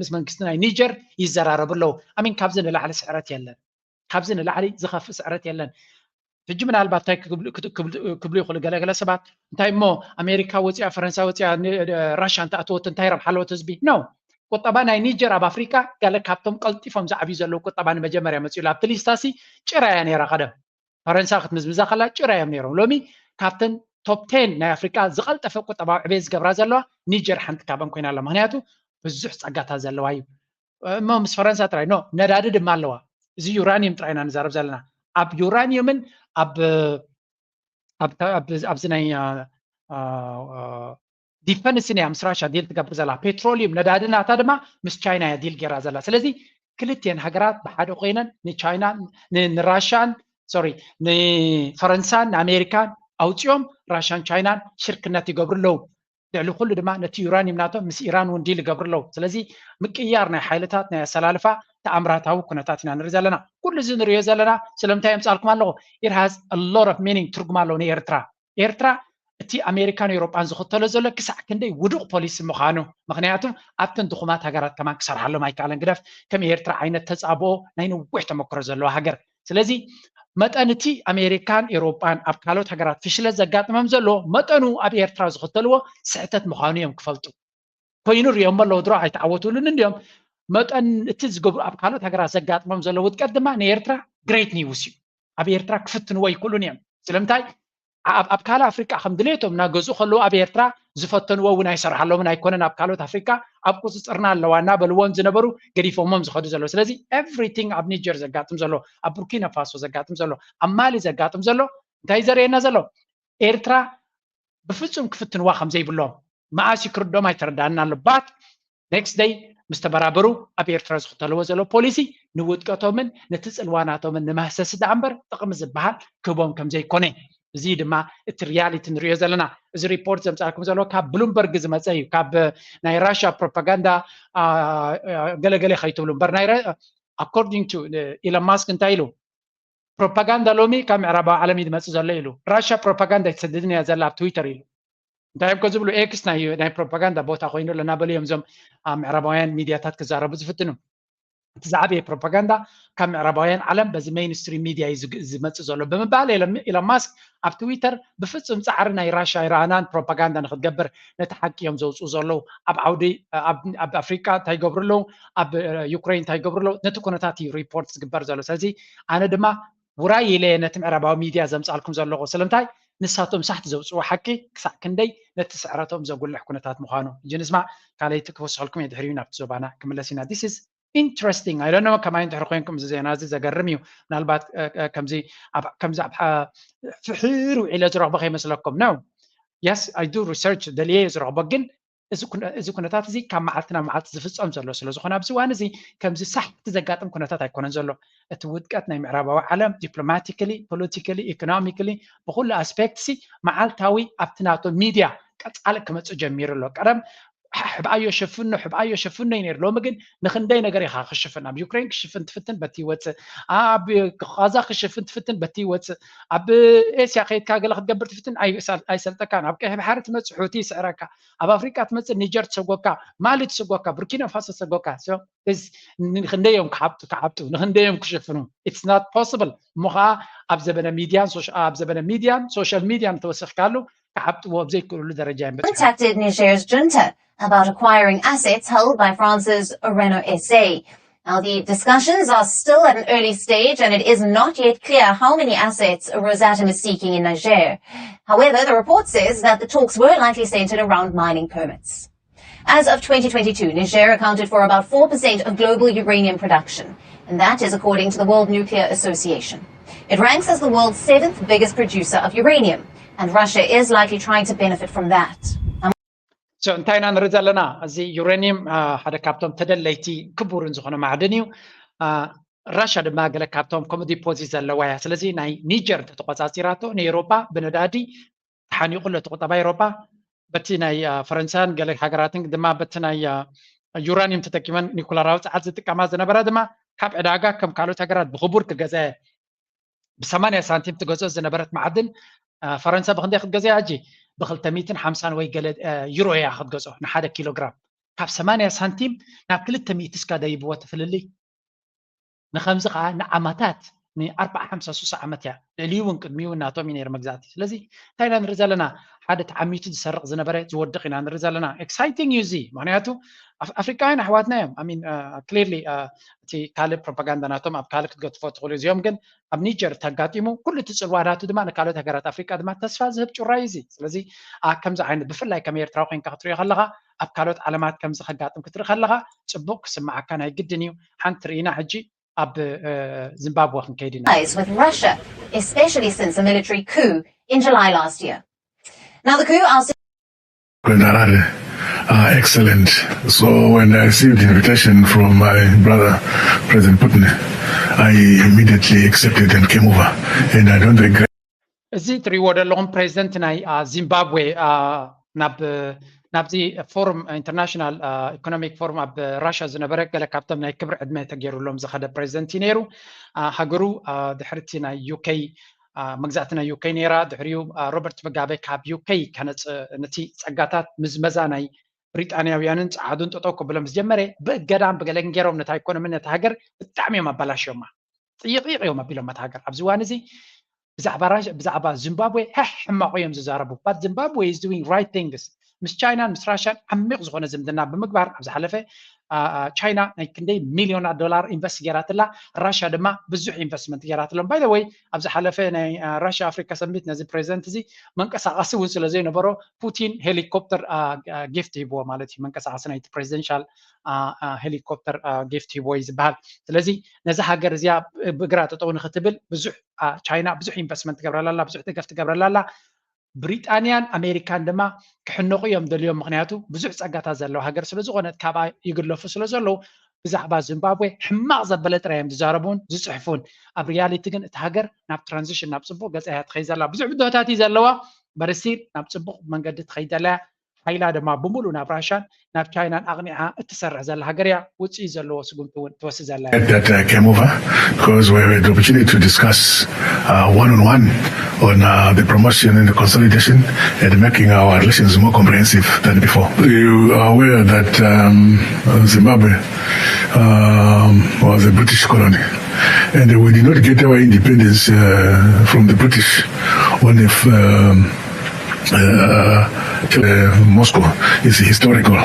ምስ መንግስቲ ናይ ኒጀር ይዘራረቡ ኣለዉ። ኣሚን ካብዚ ንላዕሊ ስዕረት የለን። ካብዚ ንላዕሊ ዝኸፍእ ስዕረት የለን። ሕጂ ምናልባት እንታይ ክብሉ ይኽእሉ ገለገለ ሰባት እንታይ እሞ ኣሜሪካ ወፂኣ ፈረንሳ ወፂኣ ራሻ እንተኣተወት እንታይ ረብሓ ኣለዎት ህዝቢ ነው። ቁጠባ ናይ ኒጀር ኣብ ኣፍሪቃ ገለ ካብቶም ቀልጢፎም ዝዓብዩ ዘለዉ ቁጠባ ንመጀመርያ መፅኡ ኣብቲ ሊስታ ሲ ጭራ እያ ነይራ ቀደም ፈረንሳ ክትምዝምዛ ከላ ጭራ እዮም ነይሮም። ሎሚ ካብተን ቶፕ ቴን ናይ ኣፍሪቃ ዝቐልጠፈ ቁጠባዊ ዕቤት ዝገብራ ዘለዋ ኒጀር ሓንቲ ካብን ኮይና ኣላ። ምክንያቱ ብዙሕ ፀጋታት ዘለዋ እዩ። እሞ ምስ ፈረንሳ ጥራይ ኖ ነዳዲ ድማ ኣለዋ። እዚ ዩራኒየም ጥራይ ኢና ንዛረብ ዘለና። ኣብ ዩራኒየምን ኣብ ኣብዚ ናይ ዲፈንስን እያ ምስ ራሻ ዲል ትገብር ዘላ። ፔትሮሊየም ነዳዲ ናታ ድማ ምስ ቻይና እያ ዲል ገይራ ዘላ። ስለዚ ክልቲኤን ሃገራት ብሓደ ኮይነን ንቻይናን ንራሻን ሶሪ ንፈረንሳን ንኣሜሪካን ኣውፂኦም ራሻን ቻይናን ሽርክነት ይገብሩ ኣለዉ። ልዕሊ ኩሉ ድማ ነቲ ዩራኒየም ናቶም ምስ ኢራን እውን ዲል ይገብሩ ኣለዉ። ስለዚ ምቅያር ናይ ሓይልታት ናይ ኣሰላልፋ ተኣምራታዊ ኩነታት ኢና ንርኢ ዘለና። ኩሉ እዚ ንሪኦ ዘለና ስለምንታይ የምፃልኩም ኣለኹ? It has a lot of meaning ትርጉም ኣለዎ ንኤርትራ። ኤርትራ እቲ ኣሜሪካን ኤውሮጳን ዝኽተሎ ዘሎ ክሳዕ ክንደይ ውዱቕ ፖሊሲ ምዃኑ ምክንያቱ ኣብተን ድኹማት ሃገራት ከማን ክሰርሓሎም ኣይከኣለን። ግደፍ ከም ኤርትራ ዓይነት ተፃብኦ ናይ ነዊሕ ተመክሮ ዘለዋ ሃገር ስለዚ መጠን እቲ ኣሜሪካን ኤውሮጳን ኣብ ካልኦት ሃገራት ፍሽለት ዘጋጥሞም ዘሎ መጠኑ ኣብ ኤርትራ ዝኽተልዎ ስሕተት ምዃኑ እዮም ክፈልጡ። ኮይኑ ሪኦሞ ኣለዉ ድሮ ኣይተዓወትሉን እንዲዮም። መጠን እቲ ዝገብሩ ኣብ ካልኦት ሃገራት ዘጋጥሞም ዘሎ ውድቀት ድማ ንኤርትራ ግሬት ኒውስ እዩ። ኣብ ኤርትራ ክፍትንዎ ኣይክእሉን እዮም። ስለምንታይ ኣብ ካልእ ኣፍሪቃ ከም ድሌቶም እናገዝኡ ከለዉ ኣብ ኤርትራ ዝፈተንዎ እውን ኣይሰርሓሎምን ኣይኮነን ኣብ ካልኦት ኣፍሪቃ ኣብ ቁፅፅርና ኣለዋ እናበልዎም ዝነበሩ ገዲፎሞም ዝኸዱ ዘለዉ ስለዚ ኤቭሪቲንግ ኣብ ኒጀር ዘጋጥም ዘሎ ኣብ ቡርኪና ፋሶ ዘጋጥም ዘሎ ኣብ ማሊ ዘጋጥም ዘሎ እንታይ ዘርእየና ዘሎ ኤርትራ ብፍፁም ክፍትንዋ ከም ዘይብሎም መኣስ ክርዶም ኣይተረዳእና ኣሎ but next day ምስ ተበራበሩ ኣብ ኤርትራ ዝኽተልዎ ዘሎ ፖሊሲ ንውድቀቶምን ነቲ ፅልዋ ናቶምን ንመህሰሲ ደኣ እምበር ጥቕሚ ዝበሃል ክህቦም ከም ዘይኮነ እዚ ድማ እቲ ሪያሊቲ ንሪኦ ዘለና እዚ ሪፖርት ዘምፃልኩም ዘሎ ካብ ብሉምበርግ ዝመፀ እዩ ካብ ናይ ራሽያ ፕሮፓጋንዳ ገለገለ ከይትብሉ እምበር ናይ according to ኢሎን ማስክ እንታይ ኢሉ ፕሮፓጋንዳ ሎሚ ካብ ምዕራባዊ ዓለም እዩ ዝመፅእ ዘሎ ኢሉ ራሽያ ፕሮፓጋንዳ ኣይትሰድድን እያ ዘላ ኣብ ትዊተር ኢሉ እንታይ እዮም ዝብሉ ኤክስ ናይ ናይ ፕሮፓጋንዳ ቦታ ኮይኑ ኣሎ እናበሉ እዮም እዞም ኣብ ምዕራባውያን ሚድያታት ክዛረቡ ዝፍትኑ እቲ ዝዓበየ ፕሮፓጋንዳ ካብ ምዕራባውያን ዓለም በዚ ሜይንስትሪም ሚድያ እዩ ዝመፅእ ዘሎ ብምባል ኢሎን ማስክ ኣብ ትዊተር ብፍፁም ፃዕሪ ናይ ራሽያ ኣይረኣናን ፕሮፓጋንዳ ንክትገብር ነቲ ሓቂ እዮም ዘውፅኡ ዘለዉ ኣብ ዓውዲ ኣብ ኣፍሪቃ እንታይ ይገብሩ ኣለዉ ኣብ ዩክሬን እንታይ ይገብሩ ኣለዉ ነቲ ኩነታት እዩ ሪፖርት ዝግበር ዘሎ ስለዚ ኣነ ድማ ውራይ ኢለ ነቲ ምዕራባዊ ሚድያ ዘምፃልኩም ዘለኹ ስለምንታይ ንሳቶም ሳሕቲ ዘውፅዎ ሓቂ ክሳዕ ክንደይ ነቲ ስዕረቶም ዘጉልሕ ኩነታት ምዃኑ ሕጂ ንስማ ካልኣይቲ ክወስኸልኩም እየ ድሕሪኡ ናብቲ ዞባና ክምለስ ኢና this is interesting I don't know ከማይ እንድሕር ኮይንኩም እዚ ዜና እዚ ዘገርም እዩ ምናልባት ከምዚ ከምዚ ኣብ ፍሒሩ ኢለ ዝረኽቦ ከይመስለኩም ነው yes I do research ደልየ ዝረኽቦ ግን እዚ ኩነታት እዚ ካብ መዓልቲ ናብ መዓልቲ ዝፍፀም ዘሎ ስለ ዝኾነ ኣብዚ እዋን እዚ ከምዚ ሳሕቲ ዘጋጥም ኩነታት ኣይኮነን ዘሎ እቲ ውድቀት ናይ ምዕራባዊ ዓለም diplomatically politically economically ብኩሉ ኣስፔክት ሲ መዓልታዊ ኣብቲ ናቶ ሚድያ ቀፃሊ ክመፅእ ጀሚሩ ኣሎ ቀደም ሕብኣዮ ሸፍኖ ሕብኣዮ ሸፍኖ እዩ ነይሩ። ሎሚ ግን ንክንደይ ነገር ኢኻ ክሽፍን፣ ኣብ ዩክሬን ክሽፍን ትፍትን በቲ ይወፅእ፣ ኣብ ቃዛ ክሽፍን ትፍትን በቲ ይወፅእ፣ ኣብ ኤስያ ከይድካ ገለ ክትገብር ትፍትን ኣይሰልጠካን። ኣብ ቀይሕ ባሕሪ ትመፅእ ሑቲ ይስዕረካ፣ ኣብ ኣፍሪቃ ትመፅእ ኒጀር ትሰጎካ፣ ማሊ ትሰጎካ፣ ቡርኪና ፋሶ ትሰጎካ። ንክንደይ እዮም ክዓብጡ ክዓብጡ ንክንደይ እዮም ክሽፍኑ? It's not possible። እሞ ከዓ ኣብ ዘበነ ሚድያን ኣብ ዘበነ ሚድያን ሶሻል ሚድያን ተወሲኽካሉ ክዓብጥዎ ኣብ ዘይክእሉሉ ደረጃ እዮም በፂሖም። Contacted Niger's junta about acquiring assets held by France's Orano S A. Now, the discussions are still at an early stage, and it is not yet clear how many assets Rosatom is seeking in Niger. However, the report says that the talks were likely centered around mining permits. As of twenty twenty-two, Niger accounted for about four percent of global uranium production, and that is according to the World Nuclear Association. It ranks as the world's seventh biggest producer of uranium, and Russia is likely trying to benefit from that. So እንታይ ኢና ንርኢ ዘለና? እዚ ዩሬኒየም ሓደ ካብቶም ተደለይቲ ክቡርን ዝኾነ ማዕድን እዩ። ራሻ ድማ ገለ ካብቶም ከምኡ ዲፖዚት ዘለዋ እያ። ስለዚ ናይ ኒጀር እንተተቆፃፂራቶ ንኤሮፓ ብነዳዲ ተሓኒቑ ኣሎ እቲ ቁጠባ ኤሮፓ። በቲ ናይ ፈረንሳን ገለ ሃገራትን ድማ በቲ ናይ ዩራኒየም ተጠቂመን ኒኩለራዊ ፀዓት ዝጥቀማ ዝነበራ ድማ ካብ ዕዳጋ ከም ካልኦት ሃገራት ብክቡር ክገዝኣ ብሰማንያ ሳንቲም ትገዝኦ ዝነበረት ማዕድን ፈረንሳ ብክንደይ ክትገዝኣ ሕጂ? ብክልተ ሚእትን ሓምሳን ወይ ገለ ዩሮ እያ ክትገዝኦ ንሓደ ኪሎ ግራም። ካብ ሰማንያ ሳንቲም ናብ ክልተ ሚእቲ እስካ ደይብዎ ትፍልልይ። ንከምዚ ከዓ ንዓመታት ንኣርባዓ ሓምሳ ሱሳ ዓመት እያ። ልዕሊኡ እውን ቅድሚኡ እውን ናቶም እዩ ነይሩ መግዛእቲ። ስለዚ እንታይ ኢና ንርኢ ዘለና? ሓደ ተዓሚቱ ዝሰርቕ ዝነበረ ዝወድቕ ኢና ንርኢ ዘለና። ኤክሳይቲንግ እዩ እዚ። ምክንያቱ ኣፍሪቃውያን ኣሕዋትና እዮም። ሚን ክሊርሊ እቲ ካልእ ፕሮፓጋንዳ ናቶም ኣብ ካልእ ክትገትፎ ትኽእሉ። እዚኦም ግን ኣብ ኒጀር ተጋጢሙ ኩሉ እቲ ፅልዋ ናቱ ድማ ንካልኦት ሃገራት ኣፍሪቃ ድማ ተስፋ ዝህብ ጩራ እዩ እዚ። ስለዚ ከምዚ ዓይነት ብፍላይ ከም ኤርትራዊ ኮይንካ ክትሪኦ ከለካ ኣብ ካልኦት ዓለማት ከምዚ ከጋጥም ክትርኢ ከለካ ፅቡቅ ክስማዓካ ናይ ግድን እዩ። ሓንቲ ርኢና ሕጂ ኣብ ዚምባብወ ክንከይድ ኢና። Ties with Russia, especially since a military coup in July last year. Now the coup after Harare are excellent. So when I received the invitation from my brother, President Putin, I immediately accepted and came over. And I don't regret. እዚ ትሪእዎ ዘለኹም ፕሬዚደንት ናይ ዚምባብዌ ናብ ናብዚ ፎርም ኢንተርናሽናል ኢኮኖሚክ ፎርም ኣብ ራሻ ዝነበረ ገለ ካብቶም ናይ ክብሪ ዕድመ ተገይሩሎም ዝኸደ ፕሬዚደንት እዩ ነይሩ። ሃገሩ ድሕርቲ ናይ ዩኬ መግዛእቲ ናይ ዩኬ ነይራ። ድሕሪኡ ሮበርት መጋበ ካብ ዩኬ ከነፅ ነቲ ፀጋታት ምዝመዛ ናይ ብሪጣንያውያንን ፀዓዱን ጠጠው ክብሎም ዝጀመረ ብእገዳን ብገለን ገይሮም ነታ ኢኮኖሚ ነታ ሃገር ብጣዕሚ እዮም ኣባላሽዮማ። ጥይቕይቕ እዮም ኣቢሎም እታ ሃገር ኣብዚ እዋን እዚ ብዛዕባ ራሽ ብዛዕባ ዚምባብዌ ሕሕ ሕማቑ እዮም ዝዛረቡ። But Zimbabwe is doing right things። ምስ ቻይናን ምስ ራሽያን ዓሚቕ ዝኾነ ዝምድና ብምግባር ኣብ ዝሓለፈ ቻይና ናይ ክንደይ ሚሊዮናት ዶላር ኢንቨስት ገይራትላ፣ ራሽያ ድማ ብዙሕ ኢንቨስትመንት ገይራትሎም። By the way ኣብዚ ሓለፈ ናይ ራሽያ ኣፍሪካ ሰሚት ነዚ ፕሬዚደንት እዚ መንቀሳቐሲ እውን ስለ ዘይነበሮ ፑቲን ሄሊኮፕተር ጊፍት ሂብዎ ማለት እዩ። መንቀሳቐሲ ናይቲ ፕሬዚደንሻል ሄሊኮፕተር ጊፍት ሂብዎ እዩ ዝበሃል። ስለዚ ነዛ ሃገር እዚኣ ብእግራ ጠጠው ንክትብል ብዙሕ ቻይና ብዙሕ ኢንቨስትመንት ትገብረላ ኣላ፣ ብዙሕ ደገፍ ትገብረላ ኣላ። ብሪጣንያን ኣሜሪካን ድማ ክሕነቑ እዮም ደልዮም። ምክንያቱ ብዙሕ ፀጋታት ዘለዋ ሃገር ስለዝኾነት ካብኣ ይግለፉ ስለዘለዉ ብዛዕባ ዚምባብዌ ሕማቕ ዘበለ ጥራይ እዮም ዝዛረቡን ዝፅሕፉን። ኣብ ሪያሊቲ ግን እቲ ሃገር ናብ ትራንዚሽን ናብ ፅቡቅ ገፃ እያ ትኸይድ ዘላ። ብዙሕ ብድሆታት እዩ ዘለዋ፣ በርሲል ናብ ፅቡቅ መንገዲ ትኸይድ ዘላ እያ። ሓይላ ድማ ብምሉእ ናብ ራሻን ናብ ቻይናን ኣቕኒዓ እትሰርሕ ዘላ ሃገር እያ። ውፅኢት ዘለዎ ስጉምቲ እውን ትወስድ ዘላ እያ። That I came over because we had the opportunity to discuss uh, one on one on uh, the promotion and the consolidation and making our relations more comprehensive than before. You are aware that um, Zimbabwe um, was a British colony and we did not get our independence uh, from the British only if um, uh, uh, Moscow is historical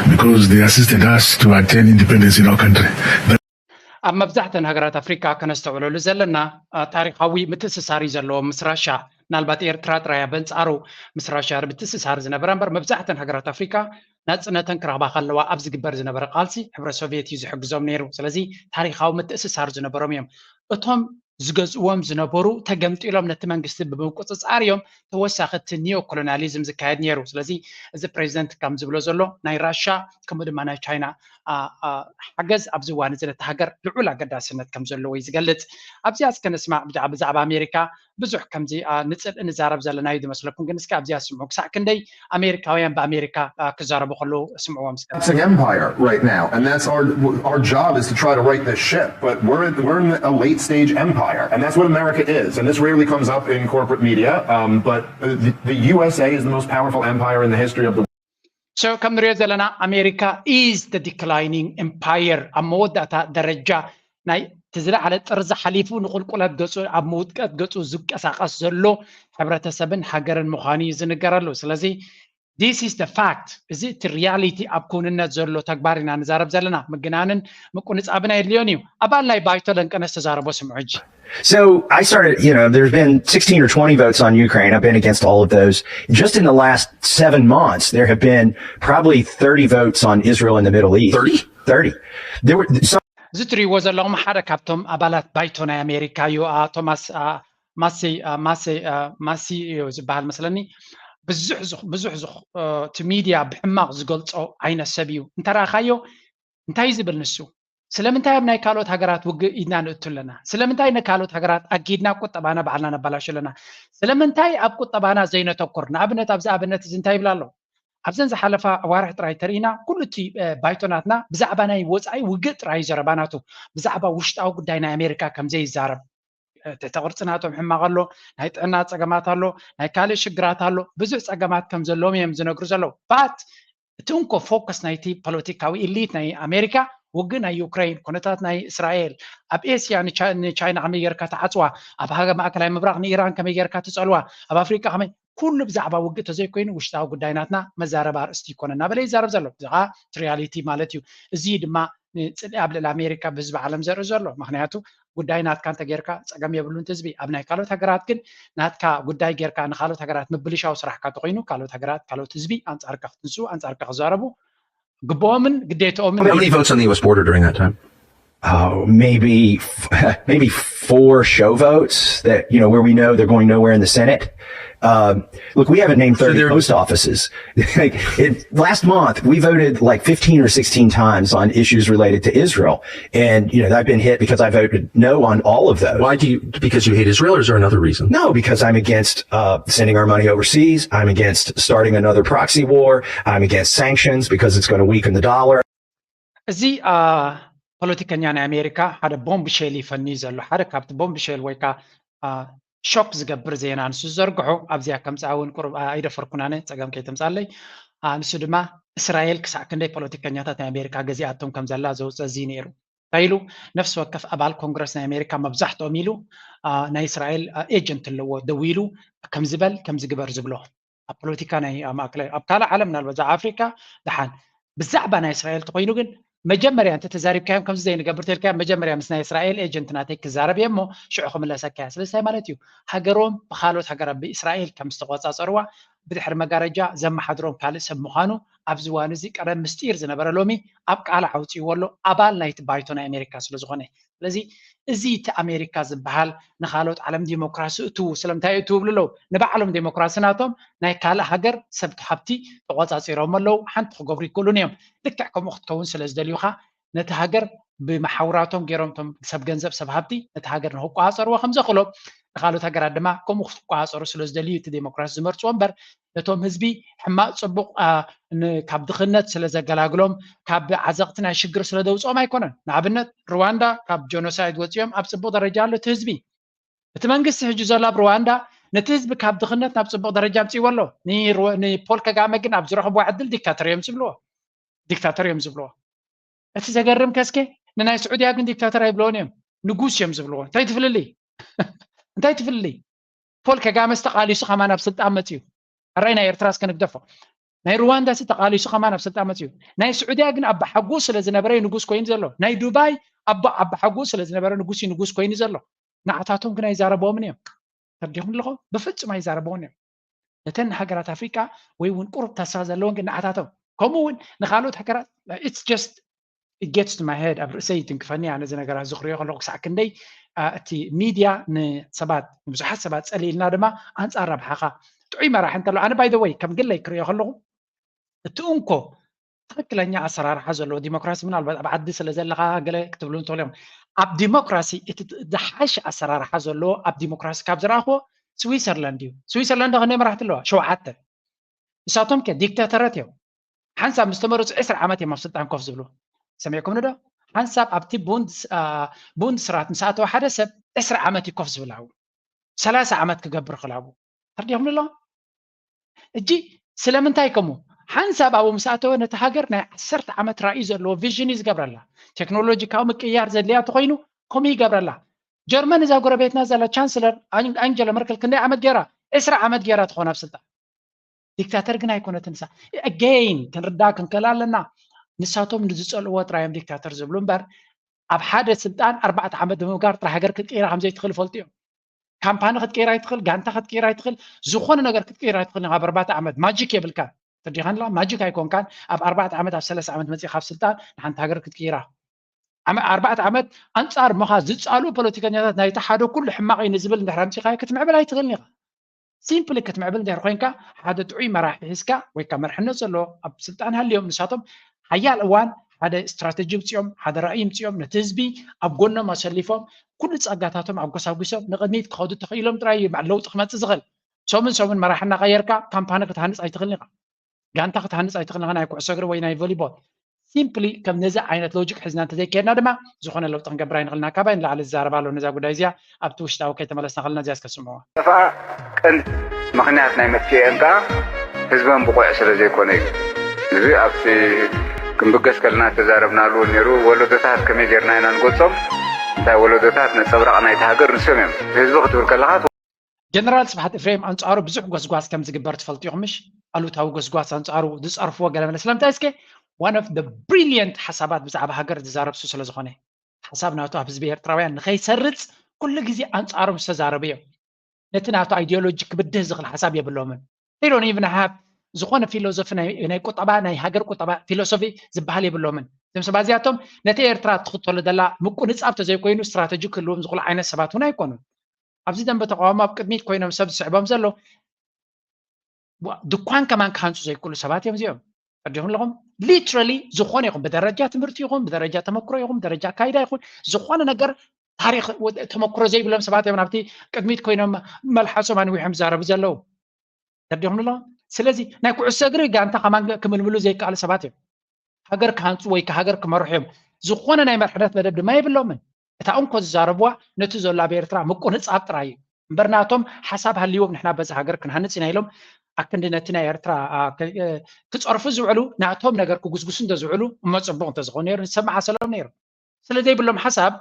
because they assisted us to attain independence in our country. ኣብ መብዛሕተን ሃገራት ኣፍሪካ ከነስተውዕለሉ ዘለና ታሪካዊ ምትእስሳር እዩ ዘለዎ ምስ ራሻ። ምናልባት ኤርትራ ጥራያ በንፃሩ ምስ ራሻ ምትእስሳር ዝነበራ እምበር መብዛሕተን ሃገራት ኣፍሪካ ናፅነተን ክረኽባ ከለዋ ኣብ ዝግበር ዝነበረ ቃልሲ ሕብረት ሶቪየት እዩ ዝሕግዞም ነይሩ። ስለዚ ታሪካዊ ምትእስሳር ዝነበሮም እዮም። እቶም ዝገዝእዎም ዝነበሩ ተገምጢሎም ነቲ መንግስቲ ብምቁፅፃር እዮም ተወሳኺ እቲ ኒዮ ኮሎኒያሊዝም ዝካየድ ነይሩ። ስለዚ እዚ ፕሬዚደንት ከም ዝብሎ ዘሎ ናይ ራሻ ከምኡ ድማ ናይ ቻይና ሓገዝ ኣብዚ እዋን እዚ ነቲ ሃገር ልዑል ኣገዳስነት ከም ዘለዎ እዩ ዝገልፅ። ኣብዚኣ እስከ ንስማዕ ብዛዕባ ኣሜሪካ ብዙሕ ከምዚ ንፅልኢ ንዛረብ ዘለና እዩ ዝመስለኩም፣ ግን እስከ ኣብዚኣ ስምዑ። ክሳዕ ክንደይ ኣሜሪካውያን ብኣሜሪካ ክዛረቡ ከለዉ ስምዕዎም እስከ። That's an empire right now, and that's our our job is to try to right this ship. But we're we're in a late stage empire, and that's what America is. And this rarely comes up in corporate media, um, but the, the U S A is the most powerful empire in the history of the So ከም ንሪኦ ዘለና ኣሜሪካ is the declining empire፣ ኣብ መወዳእታ ደረጃ ናይ እቲ ዝለዓለ ጥርዚ ሓሊፉ ንቁልቁለት ገፁ ኣብ ምውጥቀት ገፁ ዝንቀሳቐስ ዘሎ ሕብረተሰብን ሃገርን ምዃኑ እዩ ዝንገረሉ። ስለዚ this is the fact፣ እዚ እቲ ሪያሊቲ ኣብ ክውንነት ዘሎ ተግባር ኢና ንዛረብ ዘለና። ምግናንን ምቁንጻብን ኣየድልዮን እዩ። ኣባል ናይ ባይቶ ለንቀነስ ተዛረቦ ስምዑ ሕጂ። So I started, you know, there's been sixteen or twenty votes on Ukraine. I've been against all of those. Just in the last seven months, there have been probably thirty votes on Israel and the Middle East. Thirty? Thirty. There were some እዚ ትሪእዎ ዘለኹም ሓደ ካብቶም ኣባላት ባይቶ ናይ ኣሜሪካ እዩ። ቶማስ ማሲ ማሲ ማሲ እዩ ዝበሃል መስለኒ። ብዙሕ ብዙሕ እቲ ሚድያ ብሕማቕ ዝገልፆ ዓይነት ሰብ እዩ። እንተረኣኻዮ እንታይ ዝብል ንሱ ስለምንታይ ኣብ ናይ ካልኦት ሃገራት ውግእ ኢድና ንእቱ ኣለና? ስለምንታይ ንካልኦት ሃገራት ኣጊድና ቁጠባና ባዕልና ነባላሹ ኣለና? ስለምንታይ ኣብ ቁጠባና ዘይነተኩር? ንኣብነት ኣብዚ ኣብነት እዚ እንታይ ይብል ኣሎ? ኣብዘን ዝሓለፋ ኣዋርሕ ጥራይ ተርኢና ኩሉ እቲ ባይቶ ናትና ብዛዕባ ናይ ወፃኢ ውግእ ጥራይ ዘረባ ናቱ፣ ብዛዕባ ውሽጣዊ ጉዳይ ናይ ኣሜሪካ ከምዘይዛረብ። ትሕተ ቅርፂ ናቶም ሕማቕ ኣሎ፣ ናይ ጥዕና ፀገማት ኣሎ፣ ናይ ካልእ ሽግራት ኣሎ፣ ብዙሕ ፀገማት ከም ዘለዎም እዮም ዝነግሩ ዘለዉ። ባት እቲ እንኮ ፎከስ ናይቲ ፖለቲካዊ ኢሊት ናይ ኣሜሪካ ውግእ ናይ ዩክሬን፣ ኩነታት ናይ እስራኤል፣ ኣብ ኤስያ ንቻይና ከመይ ጌርካ ትዓፅዋ፣ ኣብ ሃገር ማእከላይ ምብራቕ ንኢራን ከመይ ጌርካ ትፀልዋ፣ ኣብ ኣፍሪቃ ከመይ፣ ኩሉ ብዛዕባ ውግእ ተዘይኮይኑ ውሽጣዊ ጉዳይ ናትና መዛረባ ኣርእስቲ ይኮነ እናበለ ይዛረብ ዘሎ። እዚ ከዓ እቲ ሪያሊቲ ማለት እዩ። እዚ ድማ ንፅልኢ ኣብ ልዕሊ ኣሜሪካ ብህዝቢ ዓለም ዘርኢ ዘሎ። ምክንያቱ ጉዳይ ናትካ እንተጌርካ ፀገም የብሉን እቲ ህዝቢ። ኣብ ናይ ካልኦት ሃገራት ግን ናትካ ጉዳይ ጌርካ ንካልኦት ሃገራት ምብልሻው ስራሕካ ተኮይኑ ካልኦት ሃገራት ካልኦት ህዝቢ ኣንፃርካ ክትንስኡ ኣንፃርካ ክዛረቡ ግብኦምን ግዴትኦምን How many votes on the U S border during that time? Oh, maybe maybe four show votes that, you know, where we know they're going nowhere in the Senate. Um, look, we haven't named thirty there- post offices. Like, it, last month, we voted like fifteen or sixteen times on issues related to Israel. And, you know, I've been hit because I voted no on all of those. Why do you? Because you hate Israel, or is there another reason? No, because I'm against uh, sending our money overseas. I'm against starting another proxy war. I'm against sanctions because it's going to weaken the dollar. እዚ ፖለቲከኛ ናይ ኣሜሪካ ሓደ ቦምብ ሼል ይፈኒ ዘሎ። ሓደ ካብቲ ቦምብ ሼል ወይ ከዓ ሾክ ዝገብር ዜና ንሱ ዝዘርግሖ ኣብዚኣ ከምፅኣ እውን ቁሩብ ኣይደፈርኩናነ፣ ፀገም ከይተምፃለይ። ንሱ ድማ እስራኤል ክሳዕ ክንደይ ፖለቲከኛታት ናይ ኣሜሪካ ገዚኣቶም ከም ዘላ ዘውፀ እዚ ነይሩ። እንታይ ኢሉ? ነፍሲ ወከፍ ኣባል ኮንግረስ ናይ ኣሜሪካ መብዛሕትኦም ኢሉ ናይ እስራኤል ኤጀንት ኣለዎ፣ ደው ኢሉ ከምዚ በል ከምዚ ግበር ዝብሎ። ኣብ ፖለቲካ ናይ ማእከላይ ኣብ ካልእ ዓለም ምናልባት ኣብ ኣፍሪካ ደሓን ብዛዕባ ናይ እስራኤል ተኮይኑ ግን መጀመርያ እንተ ተዛሪብካዮም ከምዚ ዘይንገብር ተልካዮም መጀመርያ ምስ ናይ እስራኤል ኤጀንት ናተይ ክዛረብ እየ እሞ ሽዑ ክምለሰካ እያ። ስለዚ እንታይ ማለት እዩ? ሃገሮም ብካልኦት ሃገራት ብእስራኤል ከም ዝተቆፃፀርዋ ብድሕሪ መጋረጃ ዘመሓድሮም ካልእ ሰብ ምዃኑ ኣብዚ እዋን እዚ ቀደም ምስጢር ዝነበረ ሎሚ ኣብ ቃልዕ ኣውፅእዎ ኣሎ ኣባል ናይቲ ባይቶ ናይ ኣሜሪካ ስለዝኾነ። ስለዚ እዚ እቲ ኣሜሪካ ዝበሃል ንካልኦት ዓለም ዲሞክራሲ እትዉ ስለምንታይ እትዉ ይብሉ ኣለዉ ንባዕሎም ዲሞክራሲ ናቶም ናይ ካልእ ሃገር ሰብ ሃብቲ ተቆፃፂሮም ኣለዉ ሓንቲ ክገብሩ ይክእሉን እዮም። ልክዕ ከምኡ ክትከውን ስለ ዝደልዩካ ነቲ ሃገር ብመሓውራቶም ገይሮም ቶም ሰብ ገንዘብ ሰብ ሃብቲ ነቲ ሃገር ንክቋፀርዎ ከም ዘኽእሎም ንካልኦት ሃገራት ድማ ከምኡ ክትቋፀሩ ስለ ዝደልዩ እቲ ዴሞክራሲ ዝመርፅዎ እምበር ነቶም ህዝቢ ሕማቅ ፅቡቅ ካብ ድኽነት ስለ ዘገላግሎም ካብ ዓዘቅቲ ናይ ሽግር ስለ ደውፅኦም ኣይኮነን። ንኣብነት ሩዋንዳ ካብ ጀኖሳይድ ወፂኦም ኣብ ፅቡቅ ደረጃ ኣሎ እቲ ህዝቢ። እቲ መንግስቲ ሕጂ ዘሎ ኣብ ሩዋንዳ ነቲ ህዝቢ ካብ ድኽነት ናብ ፅቡቅ ደረጃ ኣምፅእዎ ኣሎ። ንፖል ከጋመ ግን ኣብ ዝረኽብዎ ዕድል ዲክታተር እዮም ዝብልዎ። ዲክታተር እዮም ዝብልዎ። እቲ ዘገርም ከስኬ ንናይ ስዑድያ ግን ዲክታተር ኣይብልዎን እዮም፣ ንጉስ እዮም ዝብልዎ። እንታይ ትፍልልይ? እንታይ ትፍልልይ? ፖል ከጋመስ ተቃሊሱ ከማን ኣብ ስልጣን መፅዩ። ኣራይ ናይ ኤርትራ እስከ ንግደፎ። ናይ ሩዋንዳ ሲ ተቃሊሱ ከማን ኣብ ስልጣን መፅዩ። ናይ ስዑድያ ግን ኣብ ሓጉ ስለ ዝነበረ ንጉስ ኮይኑ ዘሎ። ናይ ዱባይ ኣቦ ኣብ ሓጉ ስለ ዝነበረ ንጉስ ንጉስ ኮይኑ ዘሎ። ንዓታቶም ግን ኣይዛረበዎምን እዮም። ተርዲኹም ኣለኹ ብፍጹም ኣይዛረበውን እዮም። ነተን ሃገራት ኣፍሪቃ ወይ እውን ቁሩብ ተስፋ ዘለወን ግን ንዓታቶም ከምኡ እውን ንካልኦት ሃገራት it's just it gets to my head ኣብ ርእሰይ ይትንክፈኒ ኣነ እዚ ነገራት ዝክሪዮ ከለኩ ክሳዕ ክንደይ እቲ ሚድያ ንሰባት ንብዙሓት ሰባት ጸሊልና ድማ ኣንጻር ረብሓኻ ጥዑይ መራሒ እንተሎ ኣነ ባይ ወይ ከም ግለይ ክሪኦ ከለኹ እቲ እንኮ ትክክለኛ ኣሰራርሓ ዘለዎ ዲሞክራሲ ምናልባት ኣብ ዓዲ ስለ ዘለካ ገለ ክትብሉ ትኽእሉ እዮም። ኣብ ዲሞክራሲ እቲ ዝሓሸ ኣሰራርሓ ዘለዎ ኣብ ዲሞክራሲ ካብ ዝረኣኽዎ ስዊሰርላንድ እዩ። ስዊሰርላንድ ክንደይ መራሕቲ ኣለዋ? ሸውዓተ። ንሳቶም ከ ዲክታተራት እዮም። ሓንሳብ ምስ ተመረፁ ዕስራ ዓመት እዮም ኣብ ስልጣን ኮፍ ዝብሉ። ሰሚዕኩም ዶ? ሓንሳብ ኣብቲ ቡንድስራት ምስ ኣተወ ሓደ ሰብ ዕስራ ዓመት እዩ ኮፍ ዝብል ኣብኡ። ሰላሳ ዓመት ክገብር ክላቡ ተርዲኹም ኣሎ። እጂ ስለምንታይ ከምኡ ሓንሳብ ኣብኡ ምስ ኣተወ ነቲ ሃገር ናይ ዓሰርተ ዓመት ራእዩ ዘለዎ ቪዥን እዩ ዝገብረላ። ቴክኖሎጂካዊ ምቅያር ዘድልያ ተኮይኑ ከምኡ ይገብረላ። ጀርመን እዛ ጎረቤትና ዘላ ቻንስለር ኣንጀላ መርከል ክንደይ ዓመት ገይራ? ዕስራ ዓመት ገይራ ትኾን ኣብ ስልጣን። ዲክታተር ግን ኣይኮነትን ንሳ። ኣገይን ክንርዳ ክንክእል ኣለና። ንሳቶም ንዝፀልእዎ ጥራይ እዮም ዲክታተር ዝብሉ እምበር ኣብ ሓደ ስልጣን ኣርባዕተ ዓመት ብምምጋር ጥራይ ሃገር ክትቅይራ ከምዘይትኽእል ይፈልጡ እዮም። ካምፓኒ ክትቅይር ኣይትኽእል፣ ጋንታ ክትቅይር ኣይትኽእል፣ ዝኾነ ነገር ክትቅይር ኣይትኽእል። ኣብ ኣርባዕተ ዓመት ማጂክ የብልካን። ተዲኻንላ ማጂክ ኣይኮንካን። ኣብ ኣርባዕተ ዓመት ኣብ ሰለስተ ዓመት መፂኻ ኣብ ስልጣን ንሓንቲ ሃገር ክትቅይራ ኣርባዕተ ዓመት ኣንፃር ምኻ ዝፃሉ ፖለቲከኛታት ናይቲ ሓደ ኩሉ ሕማቕ እዩ ንዝብል እንድሕር ኣምፂኻዮ ክትምዕብል ኣይትኽእልን ኢኻ። ሲምፕሊ ክትምዕብል እንድሕር ኮይንካ ሓደ ጥዑይ መራሒ ሒዝካ ወይ ከዓ መርሕነት ዘለዎ ኣብ ስልጣን ሃልዮም ንሳቶም ሓያል እዋን ሓደ ስትራተጂ ምፅኦም ሓደ ራእይ ምፅኦም ነቲ ህዝቢ ኣብ ጎኖም ኣሰሊፎም ኩሉ ፀጋታቶም ኣጎሳጒሶም ንቕድሚት ክኸዱ ተኽኢሎም ጥራይ እዩ በዓል ለውጢ ክመፅእ ዝኽእል። ሰሙን ሰሙን መራሒ እናቐየርካ ካምፓኒ ክትሃንፅ ኣይትኽእልን ኢኻ። ጋንታ ክትሃንፅ ኣይትኽእልን ኢኻ ናይ ኩዕሶ እግሪ ወይ ናይ ቮሊቦል። ሲምፕሊ ከም ነዚ ዓይነት ሎጂክ ሒዝና እንተዘይከድና ድማ ዝኾነ ለውጢ ክንገብር ኣይንኽእልና። ካባይ ንላዕሊ ዝዛረብ ኣሎ ነዛ ጉዳይ እዚኣ ኣብቲ ውሽጣዊ ከይተመለስና ከለና እዚኣ እስከ ስምዕዋ። ጠፍኣ ቀንዲ ምኽንያት ናይ መጥፊኤን ከዓ ህዝበን ብቑዕ ስለ ዘይኮነ እዩ። እዚ ኣብቲ ክንብገስ ከለና ተዛረብናሉ እውን ነይሩ። ወለዶታት ከመይ ጌርና ኢና ንገልጾም? እንታይ ወለዶታት ነጸብራቕ ናይቲ ሃገር ንሶም እዮም። ህዝቢ ክትብል ከለኻ ጀነራል ስብሓት እፍሬም ኣንጻሩ ብዙሕ ጎስጓስ ከም ዝግበር ትፈልጡ ኢኹም ምሽ? ኣሉታዊ ጎስጓስ ኣንጻሩ ዝጸርፍዎ ገለ መለ ስለምንታይ እስከ one of the brilliant ሓሳባት ብዛዕባ ሃገር ዝዛረብ እሱ ስለ ዝኾነ ሓሳብ ናቱ ኣብ ህዝቢ ኤርትራውያን ንኸይሰርጽ ኩሉ ግዜ ኣንጻሮም ዝተዛረቡ እዮም። ነቲ ናቱ ኣይዲዮሎጂ ክብድህ ዝኽእል ሓሳብ የብሎምን። They don't even have ዝኾነ ፊሎዞፊ ናይ ቁጠባ ናይ ሃገር ቁጠባ ፊሎሶፊ ዝበሃል የብሎምን። እዞም ሰባት እዚኣቶም ነቲ ኤርትራ ትኽተሎ ዘላ ምቁንጻብ ተዘይኮይኑ ስትራተጂ ክህልዎም ዝኽእሉ ዓይነት ሰባት እውን ኣይኮኑን። ኣብዚ ደንበ ተቃውሞ ኣብ ቅድሚት ኮይኖም ሰብ ዝስዕቦም ዘሎ ድኳን ከማን ክሃንፁ ዘይክእሉ ሰባት እዮም እዚኦም። ፈዲኹም ኣለኹም ሊትራሊ ዝኾነ ይኹን ብደረጃ ትምህርቲ ይኹን ብደረጃ ተመክሮ ይኹን ብደረጃ ኣካይዳ ይኹን ዝኾነ ነገር ታሪክ ተመክሮ ዘይብሎም ሰባት እዮም ናብቲ ቅድሚት ኮይኖም መልሓሶም ኣንዊሖም ዝዛረቡ ዘለዉ። ፈዲኹም ኣለኹም ስለዚ ናይ ኩዕሶ እግሪ ጋንታ ከማን ክምልምሉ ዘይከኣሉ ሰባት እዮም። ሃገር ክሃንፁ ወይ ሃገር ክመርሑ እዮም። ዝኾነ ናይ መርሕነት መደብ ድማ የብሎምን። እታ እንኮ ዝዛረብዋ ነቲ ዘሎ ኣብ ኤርትራ ምቁንፃብ ጥራይ እዩ እምበር ናቶም ሓሳብ ሃልይዎም ንሕና በዚ ሃገር ክንሃንፅ ኢና ኢሎም ኣክንዲ ነቲ ናይ ኤርትራ ክፀርፉ ዝውዕሉ ናቶም ነገር ክጉስጉሱ እንተዝውዕሉ እሞ ፅቡቅ እንተዝኾኑ ነይሩ ንሰብ መዓሰሎም ነይሩ። ስለ ዘይብሎም ሓሳብ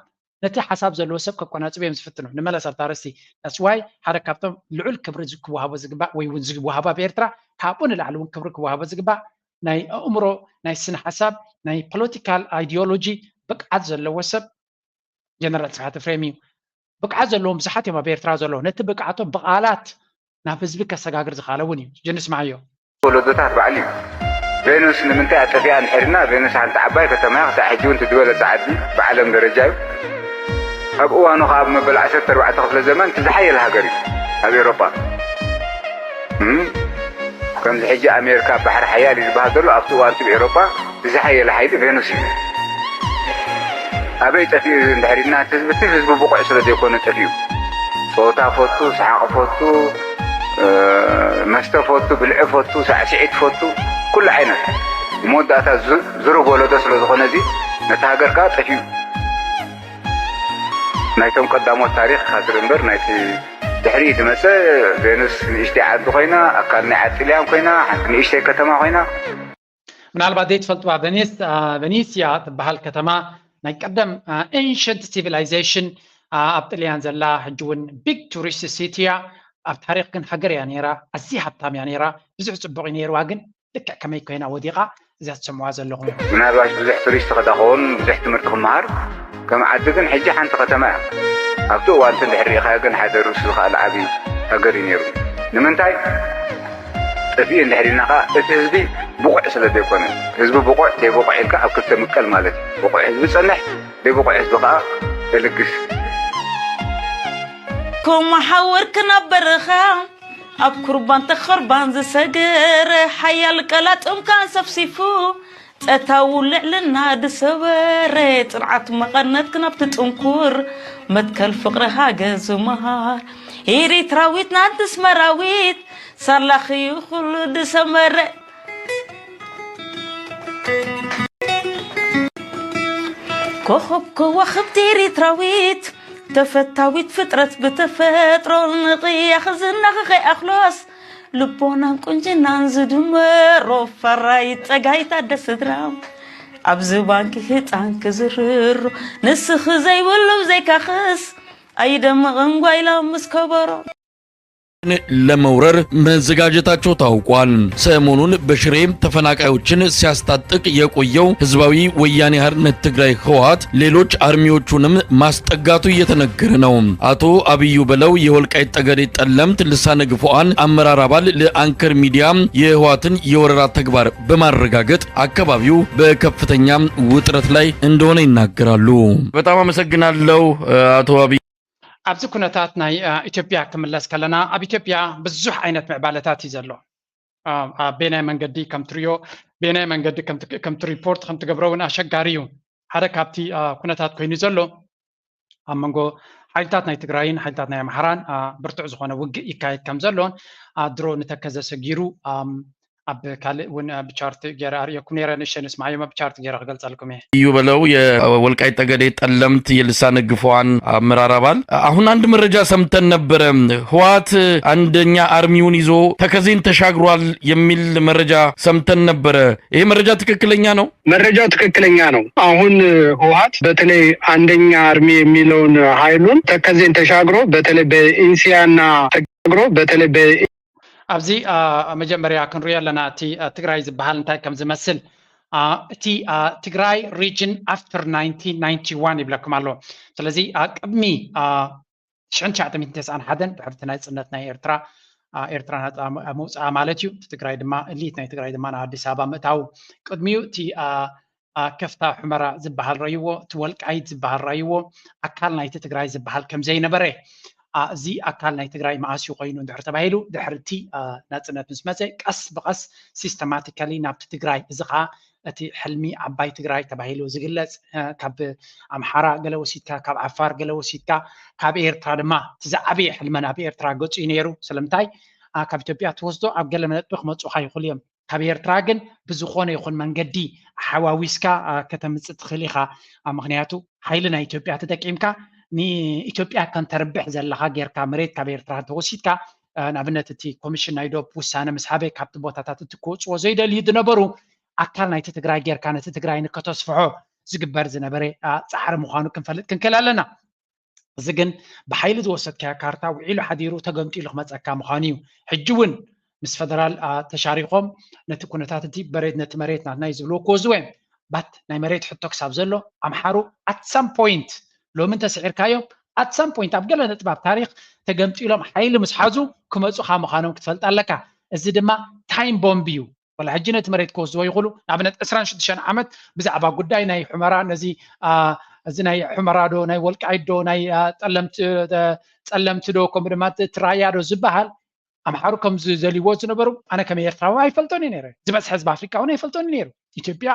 ነቲ ሓሳብ ዘለዎ ሰብ ከቆናፅቡ እዮም ዝፍትኑ። ንመለስ ኣብታ ርእሲ that's why ሓደ ካብቶም ልዑል ክብሪ ክወሃቦ ዝግባእ ወይ እውን ዝወሃቦ ኣብ ኤርትራ ካብኡ ንላዕሊ እውን ክብሪ ክወሃቦ ዝግባእ ናይ ኣእምሮ ናይ ስነ ሓሳብ ናይ ፖለቲካል ኣይዲዮሎጂ ብቅዓት ዘለዎ ሰብ ጀነራል ስብሓት ኤፍሬም እዩ። ብቅዓት ዘለዎም ብዙሓት እዮም ኣብ ኤርትራ ዘለዉ። ነቲ ብቅዓቶም ብቃላት ናብ ህዝቢ ከሰጋግር ዝኸኣለ እውን እዩ። ጅንስ መዓዮ። ወለዶታት ባዕሉ እዩ። ቬኑስ ንምንታይ ኣጠፊኣ እንድሕርና ቬኑስ ሓንቲ ዓባይ ከተማ እያ ክሳዕ ሕጂ እውን ትድበለፀ ዓዲ ብዓለም ደረጃ እዩ። ኣብ እዋኑ ከዓ ኣብ መበል ዓሰርተ ኣርባዕተ ክፍለ ዘመን እቲ ዝሓየለ ሃገር እዩ ኣብ ኤውሮጳ። እም፣ ከምዚ ሕጂ ኣሜሪካ ኣብ ባሕሪ ሓያል እዩ ዝበሃል ዘሎ ኣብቲ እዋን እቲ ብኤውሮጳ ዝሓየለ ሓይሊ ቬኑስ እዩ። ኣበይ ጠፊኡ እዚ እንድሕር ኢልና እቲ ህዝቢ እቲ ህዝቢ ብቑዕ ስለ ዘይኮነ ጠፊኡ። ጸወታ ፈቱ፣ ሰሓቕ ፈቱ፣ መስተ ፈቱ፣ ብልዒ ፈቱ፣ ሳዕስዒት ፈቱ፣ ኩሉ ዓይነት መወዳእታ ዝሩግ ወለዶ ስለ ዝኾነ እዚ ነቲ ሃገር ከኣ ጠፊኡ። ናይቶም ቀዳሞት ታሪኽ ኢኻ ትርኢ እምበር ናይቲ ድሕሪኡ ዝመጸ ቬኑስ ንእሽተይ ዓዲ ኮይና፣ ኣካል ናይ ዓዲ ጥልያን ኮይና፣ ሓንቲ ንእሽተይ ከተማ ኮይና። ምናልባት ዘይትፈልጥዋ ቨኔስ ቨኔስያ ትበሃል ከተማ ናይ ቀደም ኤንሸንት ሲቪላይዜሽን ኣብ ጥልያን ዘላ ሕጂ እውን ቢግ ቱሪስት ሲቲ እያ። ኣብ ታሪክ ግን ሃገር እያ ነይራ፣ ኣዝያ ሃብታም እያ ነይራ፣ ብዙሕ ፅቡቅ እዩ ነይርዋ። ግን ልክዕ ከመይ ኮይና ወዲቃ እዚኣ ትሰምዋ ዘለኹም እዮም። ምናልባሽ ብዙሕ ቱሪስት ክዳ ክኸውን ብዙሕ ትምህርቲ ክመሃር ከም ዓዲ ግን ሕጂ ሓንቲ ከተማ እያ። ኣብቲ እዋን እቲ እንድሕር ርኢኻዮ ግን ሓደ ርእሱ ዝኸኣለ ዓብዪ ሃገር እዩ ነይሩ። ንምንታይ ጠፊኡ እንድሕር ኢልና ከዓ እቲ ህዝቢ ብቑዕ ስለ ዘይኮነ ህዝቢ ብቑዕ ዘይብቑዕ ኢልካ ኣብ ክልተ ምቀል ማለት እዩ። ብቑዕ ህዝቢ ፀንሕ ዘይብቑዕ ህዝቢ ከዓ እልግስ። ከምኡ ሓወርክን ኣብ በረኻ ኣብ ኩርባን ተኸርባን ዝሰገረ ሓያል ቀላጥምካ ኣንሰፍሲፉ ጸታዊ ልዕልና ድሰበረ ጽንዓት መቐነትክን ኣብቲ ጥንኩር መትከል ፍቕሪ ሃገዝ ዝመሃር ኤሪትራዊት ናንቲ ስመራዊት ሳላኽዩ ኩሉ ድሰመረ ኮኸብ ከዋኽብቲ ኤሪትራዊት ተፈታዊት ፍጥረት ብተፈጥሮ ንቕያኽ ዝናኽ ከይኣኽሎስ ልቦናን ቁንጅናን ዝድመሮ ፈራይ ጸጋይታ ደስድራ ኣብዚ ባንኪ ህፃን ክዝርሮ ንስኺ ዘይብሉ ዘይካኽስ ኣይደምቕን ጓይላ ምስ ከበሮ ለመውረር መዘጋጀታቸው ታውቋል። ሰሞኑን በሽሬ ተፈናቃዮችን ሲያስታጥቅ የቆየው ህዝባዊ ወያኔ ሓርነት ትግራይ ህወሓት ሌሎች አርሚዎቹንም ማስጠጋቱ እየተነገረ ነው። አቶ አብዩ በለው የወልቃይት ጠገዴ ጠለምት ልሳነ ግፎአን አመራር አባል ለአንከር ሚዲያ የህወሓትን የወረራ ተግባር በማረጋገጥ አካባቢው በከፍተኛ ውጥረት ላይ እንደሆነ ይናገራሉ። በጣም አመሰግናለሁ አቶ አብዩ። ኣብዚ ኩነታት ናይ ኢትዮጵያ ክምለስ ከለና ኣብ ኢትዮጵያ ብዙሕ ዓይነት ምዕባለታት እዩ ዘሎ። ኣብ ቤናይ መንገዲ ከም ትሪዮ ቤናይ መንገዲ ከም ሪፖርት ከም ትገብሮ እውን ኣሸጋሪ እዩ። ሓደ ካብቲ ኩነታት ኮይኑ ዘሎ ኣብ መንጎ ሓይልታት ናይ ትግራይን ሓይልታት ናይ ኣምሓራን ብርቱዕ ዝኾነ ውግእ ይካየድ ከም ዘሎን ድሮ ንተከዘ ሰጊሩ ኣብ ካልእ እውን ብቻርት ገይረ ኣርእየኩም ነይረ። ንእሽተይ ንስማዓዮም ኣብ ቻርት ገይረ ክገልጸልኩም እየ። እዩ በለው የወልቃይት ጠገዴ ጠለምት የልሳነ ግፎዋን አመራር አባል። አሁን አንድ መረጃ ሰምተን ነበረ። ህወሓት አንደኛ አርሚውን ይዞ ተከዜን ተሻግሯል የሚል መረጃ ሰምተን ነበረ። ይሄ መረጃ ትክክለኛ ነው? መረጃው ትክክለኛ ነው። አሁን ህወሓት በተለይ አንደኛ አርሚ የሚለውን ኃይሉን ተከዜን ተሻግሮ በተለይ በኢንሲያና ተሻግሮ በተለይ በ ኣብዚ መጀመርያ ክንሪኦ ኣለና እቲ ትግራይ ዝበሃል እንታይ ከም ዝመስል። እቲ ትግራይ region after nineteen ninety one ይብለኩም ኣሎ። ስለዚ ቅድሚ ሽሕን ትሽዓተ ሚእትን ተስዓን ሓደን ድሕርቲ ናፅነት ናይ ኤርትራ ኤርትራ ናፃ ምውፅኣ ማለት እዩ። እቲ ትግራይ ድማ እሊት ናይ ትግራይ ድማ ናብ ኣዲስ ኣበባ ምእታው ቅድሚኡ እቲ ከፍታ ሑመራ ዝበሃል ረይዎ እቲ ወልቃይት ዝበሃል ረይዎ ኣካል ናይቲ ትግራይ ዝበሃል ከም ዘይነበረ እዚ ኣካል ናይ ትግራይ መኣስ እዩ ኮይኑ እንድሕር ተባሂሉ ድሕርቲ ናፅነት ምስ መፀ ቀስ ብቐስ systematically ናብቲ ትግራይ እዚ ከዓ እቲ ሕልሚ ዓባይ ትግራይ ተባሂሉ ዝግለፅ ካብ ኣምሓራ ገለ ወሲድካ ካብ ዓፋር ገለ ወሲድካ ካብ ኤርትራ ድማ እቲ ዝዓበየ ሕልመን ኣብ ኤርትራ ገፁ እዩ ነይሩ። ስለምንታይ ካብ ኢትዮጵያ ትወስዶ ኣብ ገለ መነጥቢ ክመፁኻ ይኽእሉ እዮም። ካብ ኤርትራ ግን ብዝኾነ ይኹን መንገዲ ሓዋዊስካ ከተምፅእ ትኽእል ኢኻ። ምኽንያቱ ሓይሊ ናይ ኢትዮጵያ ተጠቂምካ ንኢትዮጵያ ከም ተርብሕ ዘለኻ ጌርካ መሬት ካብ ኤርትራ እንተወሲድካ ንኣብነት እቲ ኮሚሽን ናይ ዶብ ውሳነ ምስ ሃበ ካብቲ ቦታታት እቲ ክወፅዎ ዘይደልዩ ዝነበሩ ኣካል ናይቲ ትግራይ ጌርካ ነቲ ትግራይ ንከተስፍሖ ዝግበር ዝነበረ ፃዕሪ ምዃኑ ክንፈልጥ ክንክእል ኣለና። እዚ ግን ብሓይሊ ዝወሰድካዮ ካርታ ውዒሉ ሓዲሩ ተገምጢሉ ክመፀካ ምዃኑ እዩ። ሕጂ እውን ምስ ፈደራል ተሻሪኾም ነቲ ኩነታት እቲ በሬት ነቲ መሬት ናትና እዩ ዝብልዎ ክወዝዎ እዮም። ባት ናይ መሬት ሕቶ ክሳብ ዘሎ ኣምሓሩ at some point ሎሚ እንተስዒርካዮም at some point ኣብ ገለ ነጥቢ ኣብ ታሪክ ተገምጢሎም ሓይሊ ምስ ሓዙ ክመፁኻ ምዃኖም ክትፈልጥ ኣለካ። እዚ ድማ time bomb እዩ። ወላ ሕጂ ነቲ መሬት ክወስድዎ ይኽእሉ። ንኣብነት ዕስራን ሽዱሽተን ዓመት ብዛዕባ ጉዳይ ናይ ሑመራ ነዚ እዚ ናይ ሑመራ ዶ ናይ ወልቃይት ዶ ናይ ጠለምቲ ዶ ከምኡ ድማ እቲ ራያ ዶ ዝበሃል ኣምሓሩ ከም ዝደልይዎ ዝነበሩ ኣነ ከም ኤርትራዊ ኣይፈልጦን እዩ ነይረ። ዝበዝሐ ህዝቢ ኣፍሪቃ እውን ኣይፈልጦን እዩ ነይሩ። ኢትዮጵያ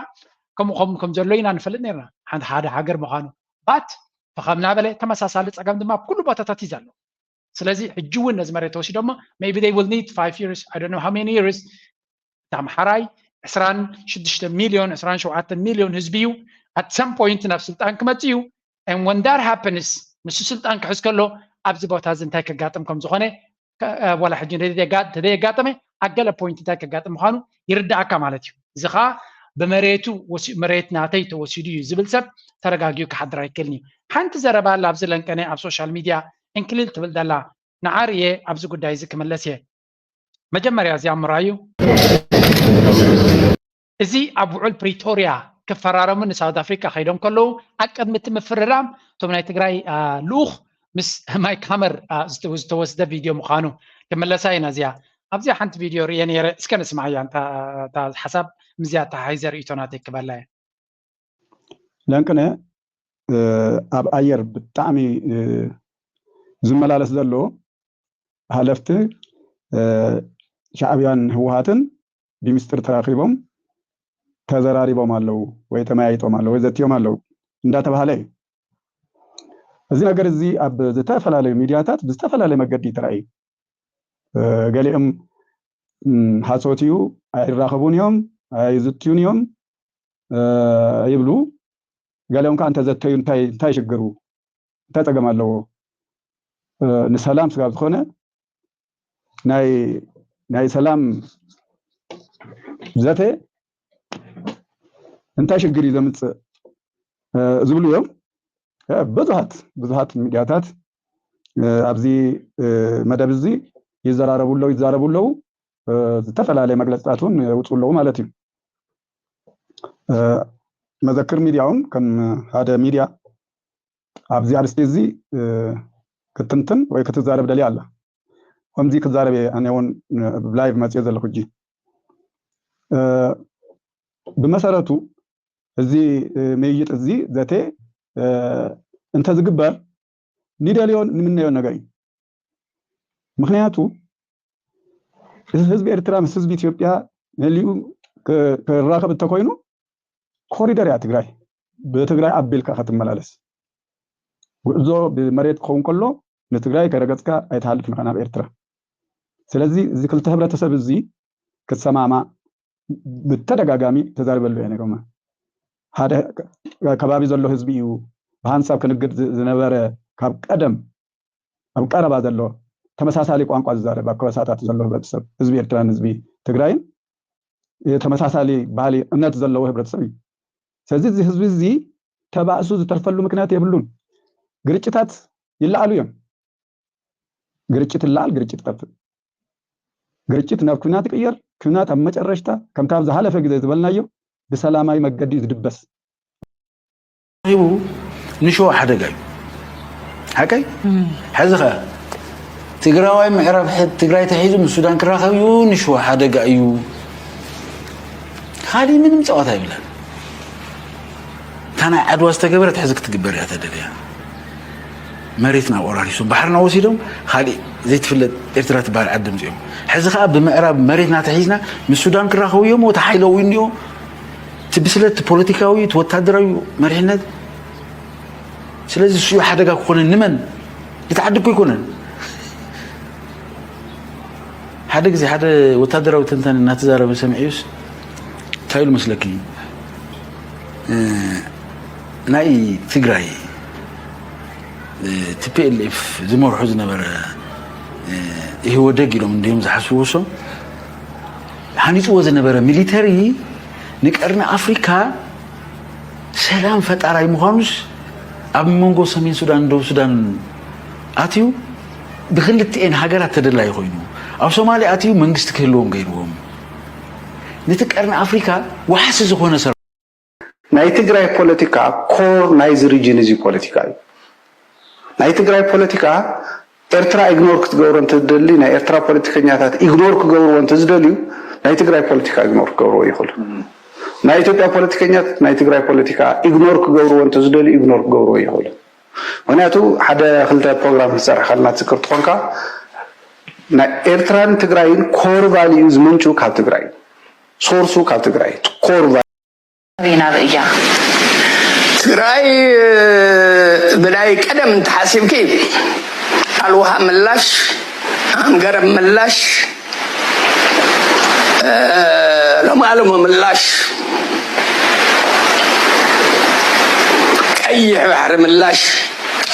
ከምኡ ከም ከም ዘሎ ኢና ንፈልጥ ነርና። ሓንቲ ሓደ ሃገር ምዃኑ ባት ፈኸም እናበለ ተመሳሳሊ ፀገም ድማ ኣብ ኩሉ ቦታታት እዩ ዘሎ። ስለዚ ሕጂ እውን ነዚ መሬት ተወሲዶሞ maybe they will need five years I don't know how many years እቲ ኣምሓራይ ዕስራን ሽዱሽተ ሚልዮን ዕስራን ሸውዓተ ሚልዮን ህዝቢ እዩ። At some point ናብ ስልጣን ክመፅእ እዩ። And when that happens ንሱ ስልጣን ክሕዝ ከሎ ኣብዚ ቦታ እዚ እንታይ ከጋጥም ከም ዝኾነ ዋላ ሕጂ እንተዘየጋጠመ ኣብ ገለ point እንታይ ከጋጥም ምዃኑ ይርዳእካ ማለት እዩ። እዚ ከዓ ብመሬቱ መሬት ናተይ ተወሲዱ እዩ ዝብል ሰብ ተረጋጊኡ ክሓድር ኣይክእልን እዩ። ሓንቲ ዘረባ ኣላ ኣብዚ ለንቀነ ኣብ social media እንክልል ትብል ዘላ ንዓር እየ ኣብዚ ጉዳይ እዚ ክምለስ እየ። መጀመርያ እዚኣ ምራዩ እዚ ኣብ ውዕል ፕሪቶርያ ክፈራረሙ ንሳውት ኣፍሪካ ከይዶም ከለዉ ኣብ ቅድሚ እቲ ምፍርራም እቶም ናይ ትግራይ ልኡኽ ምስ ማይክ ሃመር ዝተወስደ ቪድዮ ምዃኑ ክምለሳ ኢና። እዚኣ ኣብዚኣ ሓንቲ ቪድዮ ርየ ነይረ እስከ ንስማዓያ እታ ሓሳብ ምስዚኣ ተሓሒዘ ርእይቶ ናተይ ክበላ እየ። ለንቅነ ኣብ ኣየር ብጣዕሚ ዝመላለስ ዘሎ ሓለፍቲ ሻዕብያን ህወሓትን ብሚስጥር ተራኺቦም ተዘራሪቦም ኣለዉ ወይ ተመያይጦም ኣለዉ ወይ ዘትዮም ኣለዉ እንዳተባሃለ እዩ። እዚ ነገር እዚ ኣብ ዝተፈላለዩ ሚዲያታት ብዝተፈላለየ መገዲ ተራእዩ። ገሊኦም ሓሶት እዩ፣ ኣይራኸቡን እዮም፣ ኣይዝትዩን እዮም ይብሉ። ገሊኦም ከዓ እንተዘተዩ እንታይ ሽግሩ እንታይ ፀገም ኣለዎ? ንሰላም ስጋብ ዝኾነ ናይ ሰላም ዘተ እንታይ ሽግር እዩ ዘምፅእ ዝብሉ እዮም። ብዙሃት ብዙሃት ሚዲያታት ኣብዚ መደብ እዚ ይዘራረቡ ኣለዉ፣ ይዛረቡ ኣለዉ። ዝተፈላለየ መግለፅታት እውን የውፅኡ ኣለዉ ማለት እዩ። መዘክር ሚዲያ እውን ከም ሓደ ሚዲያ ኣብዚ ኣርስቲ እዚ ክትንትን ወይ ክትዛረብ ደልያ ኣላ። ከምዚ ክዛረብ እየ ኣነ እውን ብላይቭ መፅየ ዘለኹ ሕጂ። ብመሰረቱ እዚ ምይይጥ እዚ ዘተ እንተዝግበር ንደልዮን ንምነዮን ነገር እዩ። ምክንያቱ እዚ ህዝቢ ኤርትራ ምስ ህዝቢ ኢትዮጵያ መሊኡ ክራኸብ እንተኮይኑ ኮሪደር እያ ትግራይ። ብትግራይ ኣቢልካ ክትመላለስ ጉዕዞ ብመሬት ክኸውን ከሎ ንትግራይ ከረገፅካ ኣይትሃልፍ ንኻ ናብ ኤርትራ። ስለዚ እዚ ክልተ ህብረተሰብ እዚ ክሰማማዕ ብተደጋጋሚ ተዛሪበሉ እየ ነይሮም። ሓደ ከባቢ ዘሎ ህዝቢ እዩ ብሃንሳብ ክንግድ ዝነበረ ካብ ቀደም ኣብ ቀረባ ዘሎ ተመሳሳሊ ቋንቋ ዝዛረብ ኣብ ከበሳታት ዘሎ ህብረተሰብ ህዝቢ ኤርትራን ህዝቢ ትግራይን ተመሳሳሊ ባህሊ እምነት ዘለዎ ህብረተሰብ እዩ። ስለዚ እዚ ህዝቢ እዚ ተባእሱ ዝተርፈሉ ምክንያት የብሉን። ግርጭታት ይለዓሉ እዮም። ግርጭት ይለዓል፣ ግርጭት ይጠፍእ። ግርጭት ናብ ኩናት ይቅየር። ኩናት ኣብ መጨረሽታ ከምታ ኣብ ዝሓለፈ ግዜ ዝበልናዮ ብሰላማዊ መገዲ እዩ ዝድበስ። ሂቡ ንሸዋ ሓደጋ እዩ። ሓቀይ? ሕዚ ኸ ትግራዋይ ምዕራብ ትግራይ ተሒዙ ምስ ሱዳን ክራኸብ እዩ፣ ንሸዋ ሓደጋ እዩ። ካሊእ ምንም ፀዋታ የብለን። እታ ናይ ዓድዋ ዝተገበረት ሕዚ ክትግበር እያ ተደልያ። መሬትና ወራሪሶም ባሕርና ወሲዶም ካሊእ ዘይትፍለጥ ኤርትራ ትበሃል ዓዲ ምፅኦም። ሕዚ ከዓ ብምዕራብ መሬትና ተሒዝና ምስ ሱዳን ክራኸቡ እዮም። ተሓይለው እንዲኦ እቲ ብስለት ፖለቲካዊ እቲ ወታደራዊ መሪሕነት። ስለዚ እሱ ሓደጋ ክኾነ ንመን? እቲ ዓዲ እኮ ይኮነን። ሓደ ግዜ ሓደ ወታደራዊ ተንታኒ እናተዛረበ ሰሚዐዩስ እንታይ ኢሉ መስለኪ? ናይ ትግራይ ቲፒኤልኤፍ ዝመርሑ ዝነበረ ኢህወደግ ኢሎም እንዲዮም ዝሓስቡ እሶም ሓኒፅዎ ዝነበረ ሚሊተሪ ንቀርኒ ኣፍሪካ ሰላም ፈጣራይ ምዃኑስ ኣብ መንጎ ሰሜን ሱዳን ደቡብ ሱዳን ኣትዩ ብክልትኤን ሃገራት ተደላዩ ኮይኑ ኣብ ሶማሌ ኣትዩ መንግስቲ ክህልዎም ገይርዎም ነቲ ቀርኒ ኣፍሪካ ዋሕሲ ዝኾነ ሰ ናይ ትግራይ ፖለቲካ ኮር ናይዚ ሪጅን እዚ ፖለቲካ እዩ። ናይ ትግራይ ፖለቲካ ኤርትራ ኢግኖር ክትገብሮ እንተትደሊ ናይ ኤርትራ ፖለቲከኛታት ኢግኖር ክገብርዎ እንተዝደልዩ ናይ ትግራይ ፖለቲካ ኢግኖር ክገብርዎ ይኽእሉ። ናይ ኢትዮጵያ ፖለቲከኛታት ናይ ትግራይ ፖለቲካ ኢግኖር ክገብርዎ እንተዝደልዩ ኢግኖር ክገብርዎ ይኽእሉ። ምክንያቱ ሓደ ክልተ ፕሮግራም ዝፀርሕካልና ትዝክር ትኾንካ ናይ ኤርትራን ትግራይን ኮር ቫልዩ ዝምንጩ ካብ ትግራይ ሶርሱ ካብ ትግራይ ኮር ናበይ ናበይ እያ? ትግራይ ብናይ ቀደም እንተሓሲብኪ ኣልውሃ ምላሽ፣ ኣምገረብ ምላሽ፣ ሎማሎሞ ምላሽ፣ ቀይሕ ባሕሪ ምላሽ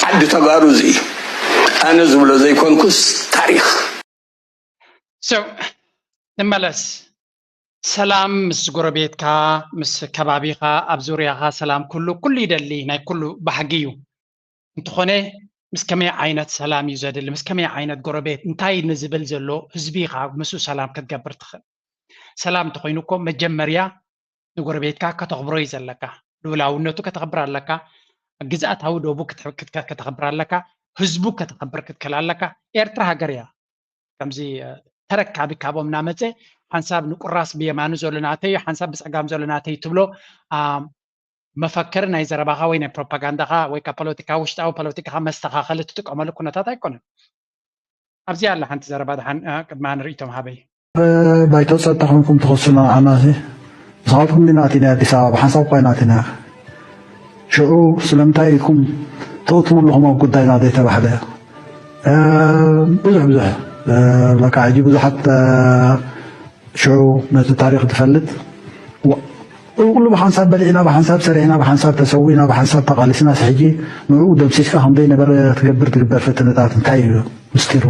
ዓዲ ተጋሩ እዚ እዩ። ኣነ ዝብሎ ዘይኮንኩስ ታሪኽ። So ንመለስ። ሰላም ምስ ጎረቤትካ፣ ምስ ከባቢኻ፣ ኣብ ዙርያኻ ሰላም ኩሉ ኩሉ ይደሊ፣ ናይ ኩሉ ባህጊ እዩ። እንተኾነ ምስ ከመይ ዓይነት ሰላም እዩ ዘድሊ፣ ምስ ከመይ ዓይነት ጎረቤት፣ እንታይ ንዝብል ዘሎ ህዝቢ ኢኻ ምስኡ ሰላም ክትገብር ትኽእል። ሰላም እንተኾይኑ እኮ መጀመርያ ንጎረቤትካ ከተኽብሮ እዩ ዘለካ። ልኡላውነቱ ከተኽብር ኣለካ። ግዝኣታዊ ዶቡ ከተኽብር ኣለካ። ህዝቡ ከተኽብር ክትክእል ኣለካ። ኤርትራ ሃገር እያ። ከምዚ ተረካቢ ካቦም እናመፀ ሓንሳብ ንቁራስ ብየማኑ ዘሎ ናተይ ሓንሳብ ብፀጋም ዘሎ ናተይ ትብሎ መፈክር ናይ ዘረባኻ ወይ ናይ ፕሮፓጋንዳኻ ወይ ካብ ፖለቲካ ውሽጣዊ ፖለቲካኻ መስተኻኸሊ ትጥቀመሉ ኩነታት ኣይኮነን። ኣብዚኣ ኣላ ሓንቲ ዘረባ ድሓን ቅድማ ንርእይቶም ሃበይ። ባይቶ ጸጥታ ኮንኩም ትኸሱና ኣናሲ ምሳኻትኩም ዲና ኣቲና ኣዲስ ኣበባ ብሓንሳብ እኳ ኢና ኣቲና። ሽዑ ስለምንታይ ኢልኩም ትእትሙ ኣለኹም ኣብ ጉዳይና ዘይተባህለ ብዙሕ ብዙሕ በቃ ሕጂ ብዙሓት ሽዑ ነቲ ታሪኽ ትፈልጥ ኩሉ ብሓንሳብ በሊዕና ብሓንሳብ ሰሪዕና ብሓንሳብ ተሰዊእና ብሓንሳብ ተቓሊስናስ ሕጂ ንዕኡ ደምሲስካ ከም ዘይነበረ ትገብር ትግበር ፈተነታት እንታይ እዩ ምስጢሩ?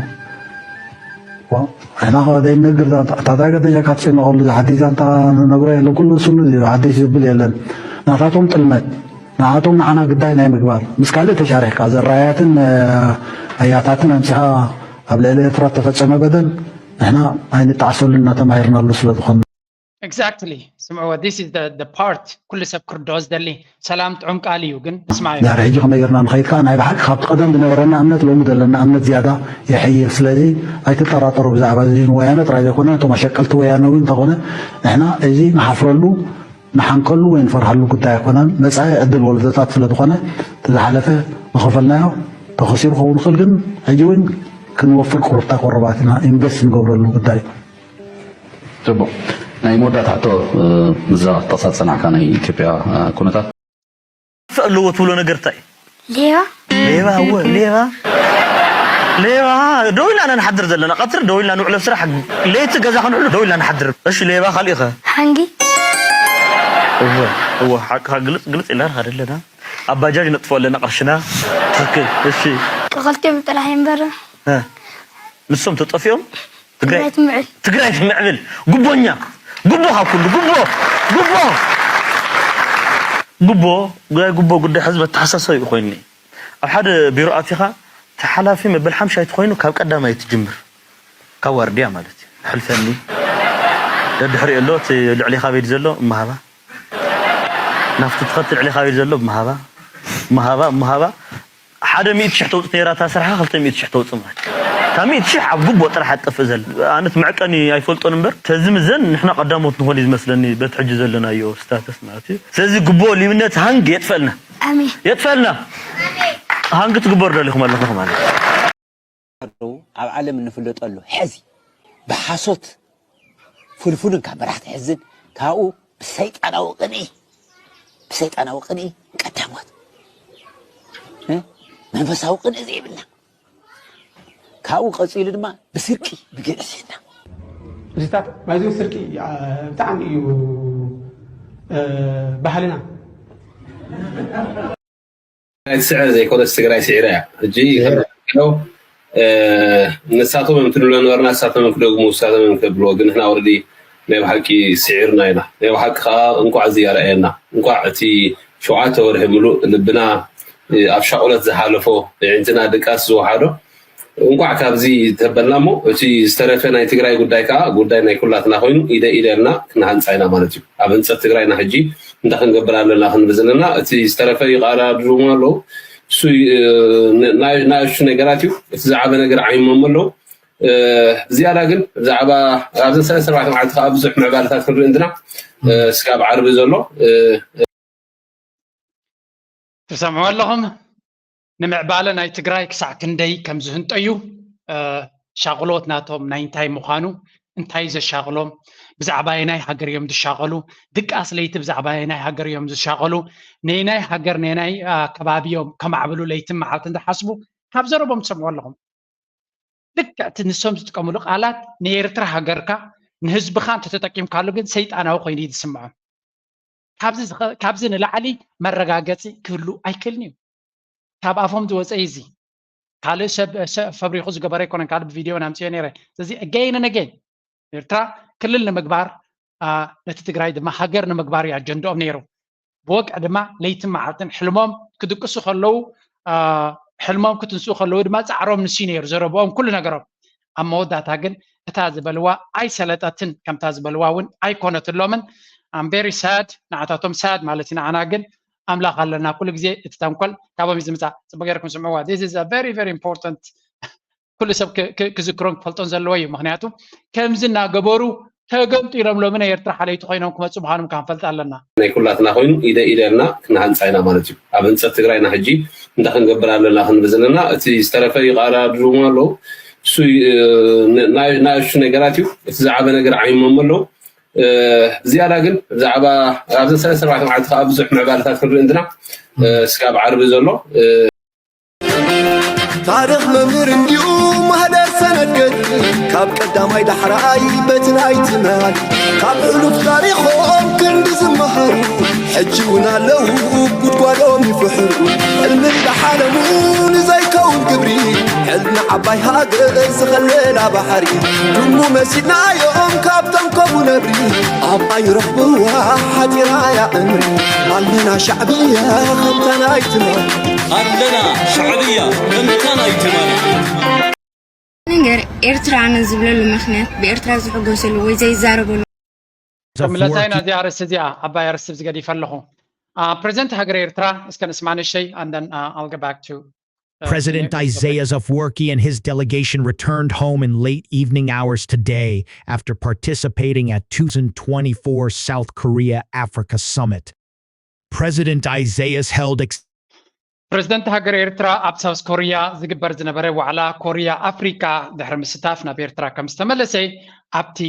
ሕና ከ ዘይነግር እታ ጋዜጠኛ ካብ ትጨነቐሉ ዝሓዲዛ እንታ ንነግሮ የለን ኩሉ ስኑ እዩ ሓዲሽ ዝብል የለን ናታቶም ጥልመት ንዓቶም ንዓና ግዳይ ናይ ምግባር ምስ ካልእ ተሻሪሕካ ዘራያትን ኣያታትን ኣምሲኻ ኣብ ልዕሊ ኤርትራ ተፈጸመ በደል ንሕና ኣይንጣዕሰሉ እናተማሂርናሉ ስለ ዝኾነ Exactly ስምዕዎ this is the, the part ኩሉ ሰብ ክርዶ ዝደሊ ሰላም ጥዑም ቃል እዩ ግን ንስማዩ ድሕሪ ሕጂ ከመይ ጌርና ንኸይድ ከዓ ናይ ብሓቂ ካብቲ ቀደም ዝነበረና እምነት ሎሚ ዘለና እምነት ዝያዳ ይሕይል ስለዚ ኣይትጠራጠሩ ብዛዕባ እዚ ንወያነ ጥራይ ዘይኮነ ነቶም ኣሸቀልቲ ወያነ እውን እንተኾነ ንሕና እዚ ንሓፍረሉ ንሓንቀሉ ወይ ንፈርሃሉ ጉዳይ ኣይኮነን መፃኢ ዕድል ወለዶታት ስለ ዝኾነ እቲ ዝሓለፈ ንኸፈልናዮ ተኸሲሩ ክኸውን ይኽእል ግን ሕጂ እውን ክንወፍር ቁርብታ ቆረባት ኢና ኢንቨስት ንገብረሉ ጉዳይ እዩ ጽቡቕ ናይ መወዳእታ ሕቶ ምዛ ጠቕሳ ዝጸናሕካ ናይ ኢትዮጵያ ኩነታት ክፍእ ኣለዎ ትብሎ ነገር እንታይ ሌባ ሌባ እወ ሌባ ሌባ ደው ኢልና ኢና ንሓድር ዘለና ቀትር ደው ኢልና ንውዕሎ ስራሕ ለይቲ ገዛ ክንውዕሉ ደው ኢልና ንሓድር እሺ ሌባ ካሊእ ኸ ሓንጊ እወ እወ ሓቅኻ ግልጽ ግልጽ ኢልና ንኸድ ኣለና ኣብ ባጃጅ ነጥፎ ኣለና ቅርሽና ትኽክል እሺ ክልቲኦም ጥራሕ ይንበረ ንሶም ተጠፊኦም ትግራይ ትምዕብል ትግራይ ትምዕብል ጉቦኛ ጉቦ ካብ ኩሉ ጉቦ ጉቦ ጉቦ ጉዳይ ጉቦ ጉዳይ ሕዝቢ ኣተሓሳሰብ እዩ ኮይኑኒ ኣብ ሓደ ቢሮ ኣቲኻ ተሓላፊ መበል ሓምሻይ ተኮይኑ ካብ ቀዳማይ ትጅምር ካብ ዋርድያ ማለት እዩ ሕልፈኒ ደድሕሪኡ ኣሎ እቲ ልዕሊኻ ቤት ዘሎ እመሃባ ናብቲ ትኸቲ ልዕሊኻ ቤት ዘሎ እመሃባ እመሃባ እመሃባ ሓደ ሚእቲ ሽሕ ተውፅእ ነይራ እታ ስራሓ ክልተ ሚእቲ ሽሕ ተውፅእ ማለት እዩ። እታ ሚእቲ ሽሕ ኣብ ጉቦ ጥራሕ ኣጠፍእ ዘላ። ኣነት መዕቀኒ ኣይፈልጦን እምበር ተዝምዘን ንሕና ቀዳሞት ንኾን እዩ ዝመስለኒ በቲ ሕጂ ዘለናዮ ስታተስ ማለት እዩ። ስለዚ ጉቦ ሊብነት ሃንግ የጥፈልና ኣሜን። የጥፈልና። ሃንግ ትግበሩ ደሊኹም ኣለኹም ማለት እዩ። ኣብ ዓለም እንፍለጠሉ ሕዚ ብሓሶት ፍልፍሉን ካብ መራሕቲ ሕዝን ካብኡ ብሰይጣናዊ ቅንኢ ብሰይጣናዊ ቅንኢ ቀዳሞት መንፈሳዊ ቅንኢ ዘይብልና ካብኡ ቀፂሉ ድማ ብስርቂ ብግዕዝና እዚታት ባይዞ ስርቂ ብጣዕሚ እዩ ባህልና ትስዕር ዘይኮነስ ትግራይ ስዒራ እያ። ሕጂ ንሳቶም እዮም ትብሎ ነበርና፣ ንሳቶም እዮም ክደግሙ፣ ንሳቶም እዮም ከብልዎ። ግን ንሕና ወረዲ ናይ ብሓቂ ስዒርና ኢና። ናይ ብሓቂ ከዓ እንኳዕ እዚ ኣርኣየና፣ እንኳዕ እቲ ሸውዓተ ወርሒ ምሉእ ልብና ኣብ ሻቑለት ዝሓለፎ፣ ኣዒንትና ድቃስ ዝወሓዶ፣ እንቋዕ ካብዚ ተበልና እሞ እቲ ዝተረፈ ናይ ትግራይ ጉዳይ ከዓ ጉዳይ ናይ ኩላትና ኮይኑ ኢደ ኢደ ኢልና ክንሃንፃ ኢና ማለት እዩ። ኣብ ህንፀት ትግራይና ሕጂ እንታይ ክንገብር ኣለና ክንብል ዘለና እቲ ዝተረፈ ይቃዳድሙ ኣለዉ። እሱ ናእሽቱ ነገራት እዩ። እቲ ዝዓበ ነገር ዓይሞም ኣለዉ። ዝያዳ ግን ብዛዕባ ኣብዘን ሰለስተ ኣርባዕተ መዓልቲ ከዓ ብዙሕ ምዕባለታት ክንርኢ እንትና ስጋብ ዓርቢ ዘሎ ትሰምዑ ኣለኹም ንምዕባለ ናይ ትግራይ ክሳዕ ክንደይ ከም ዝህንጠዩ ሻቕሎት ናቶም ናይ እንታይ ምዃኑ እንታይ ዘሻቕሎም ብዛዕባ የናይ ሃገር እዮም ዝሻቐሉ ድቃስ ለይቲ ብዛዕባ የናይ ሃገር እዮም ዝሻቐሉ ነናይ ሃገር ነናይ ከባቢ እዮም ከማዕብሉ ለይትን መዓልትን ዝሓስቡ ካብ ዘረቦም ትሰምዑ ኣለኹም ልክዕ እቲ ንሶም ዝጥቀምሉ ቃላት ንኤርትራ ሃገርካ ንህዝብኻ እንተተጠቂምካሉ ግን ሰይጣናዊ ኮይኑ እዩ ዝስምዖም። ካብዚ ንላዕሊ መረጋገፂ ክህሉ ኣይክእልን እዩ። ካብ ኣፎም ዝወፀ እዚ ካልእ ሰብ ፈብሪኹ ዝገበረ ኣይኮነን። ካልእ ብቪድዮ ኣምፅዮ ነይረ። ስለዚ again and again ኤርትራ ክልል ንምግባር ነቲ ትግራይ ድማ ሃገር ንምግባር እዩ ኣጀንድኦም ነይሩ። ብወግዒ ድማ ለይትን መዓልትን ሕልሞም ክድቅሱ ከለዉ ሕልሞም ክትንስኡ ከለዉ ድማ ፃዕሮም ንሱ ነይሩ ዘረብኦም ኩሉ ነገሮም ኣብ መወዳእታ ግን እታ ዝበልዋ ኣይሰለጠትን ከምታ ዝበልዋ እውን ኣይኮነትሎምን I'm very sad ንዓታቶም sad ማለት እዩ ንዓና ግን ኣምላኽ ኣለና ኩሉ ግዜ እቲ ተንኮል ካቦም እዩ ዝምፃእ ፅቡቅ ገይርኩም ስምዕዋ this is a very very important ኩሉ ሰብ ክዝክሮን ክፈልጦን ዘለዎ እዩ ምክንያቱ ከምዚ እናገበሩ ተገምጢሎም ሎሚ ናይ ኤርትራ ሓለይቲ ኮይኖም ክመፁ ምዃኖም ክንፈልጥ ኣለና። ናይ ኩላትና ኮይኑ ኢደ ኢደ ኢልና ክንሃንፃ ኢና ማለት እዩ። ኣብ ህንፀት ትግራይና ሕጂ እንታይ ክንገብር ኣለና ክንብል ዘለና፣ እቲ ዝተረፈ ይቃዳድሩ ኣለዉ። እሱ ንእሽቱ ነገራት እዩ። እቲ ዝዓበ ነገር ዓይሞም ኣለዉ። ዝያዳ ግን ብዛዕባ ኣብዘን ሰለስተ ኣርባዕተ መዓልቲ ከዓ ብዙሕ ምዕባለታት ክንርኢ እንድና። ስጋብ ዓርቢ ዘሎ ታሪኽ መምህር እንዲኡ ማህደር ሰነድ ገድሊ ካብ ቀዳማይ ዳሕራይ በቲ ናይ ትማሊ ካብ ሕሉፍ ታሪኾም ክንዲ ዝመሃሩ ሕጂ እውን ኣለዉ ጉድጓዶም ይፍሕሩ ሕልሚ እንዳሓለሙ ንዘይከውን ግብሪ ሕልሚ ዓባይ ሃገር ዝኸለላ ባሕሪ ድሙ መሲልናዮም ካብቶም ከምኡ ነብሪ ኣባይ ረኽብዋ ሓጢራ እያ ዕምሪ ኣለና ሻዕብያ ከምታ ናይ ትማሊ ኣለና ሻዕብያ ከምታ ናይ ትማሊ ነገር ኤርትራ ኣነ ዝብለሉ ምኽንያት ብኤርትራ ዝሕጎሰሉ ወይ ዘይዛረበሉ ክምለሳ ኢና እዚኣ ኣርእስቲ እዚኣ ዓባይ ኣርእስቲ ዝገዲፈ ኣለኹ። ፕሬዚደንት ሃገር ኤርትራ እስከ ንስማ ንእሽተይ and then I'll go back to President Isaias Afwerki and his delegation returned home in late evening hours today after participating at two thousand twenty-four South Korea Africa Summit. President Isaias held ex- ፕሬዚደንት ሃገር ኤርትራ ኣብ ሳውስ ኮሪያ ዝግበር ዝነበረ ዋዕላ ኮሪያ ኣፍሪካ ድሕሪ ምስታፍ ናብ ኤርትራ ከም ዝተመለሰ ኣብቲ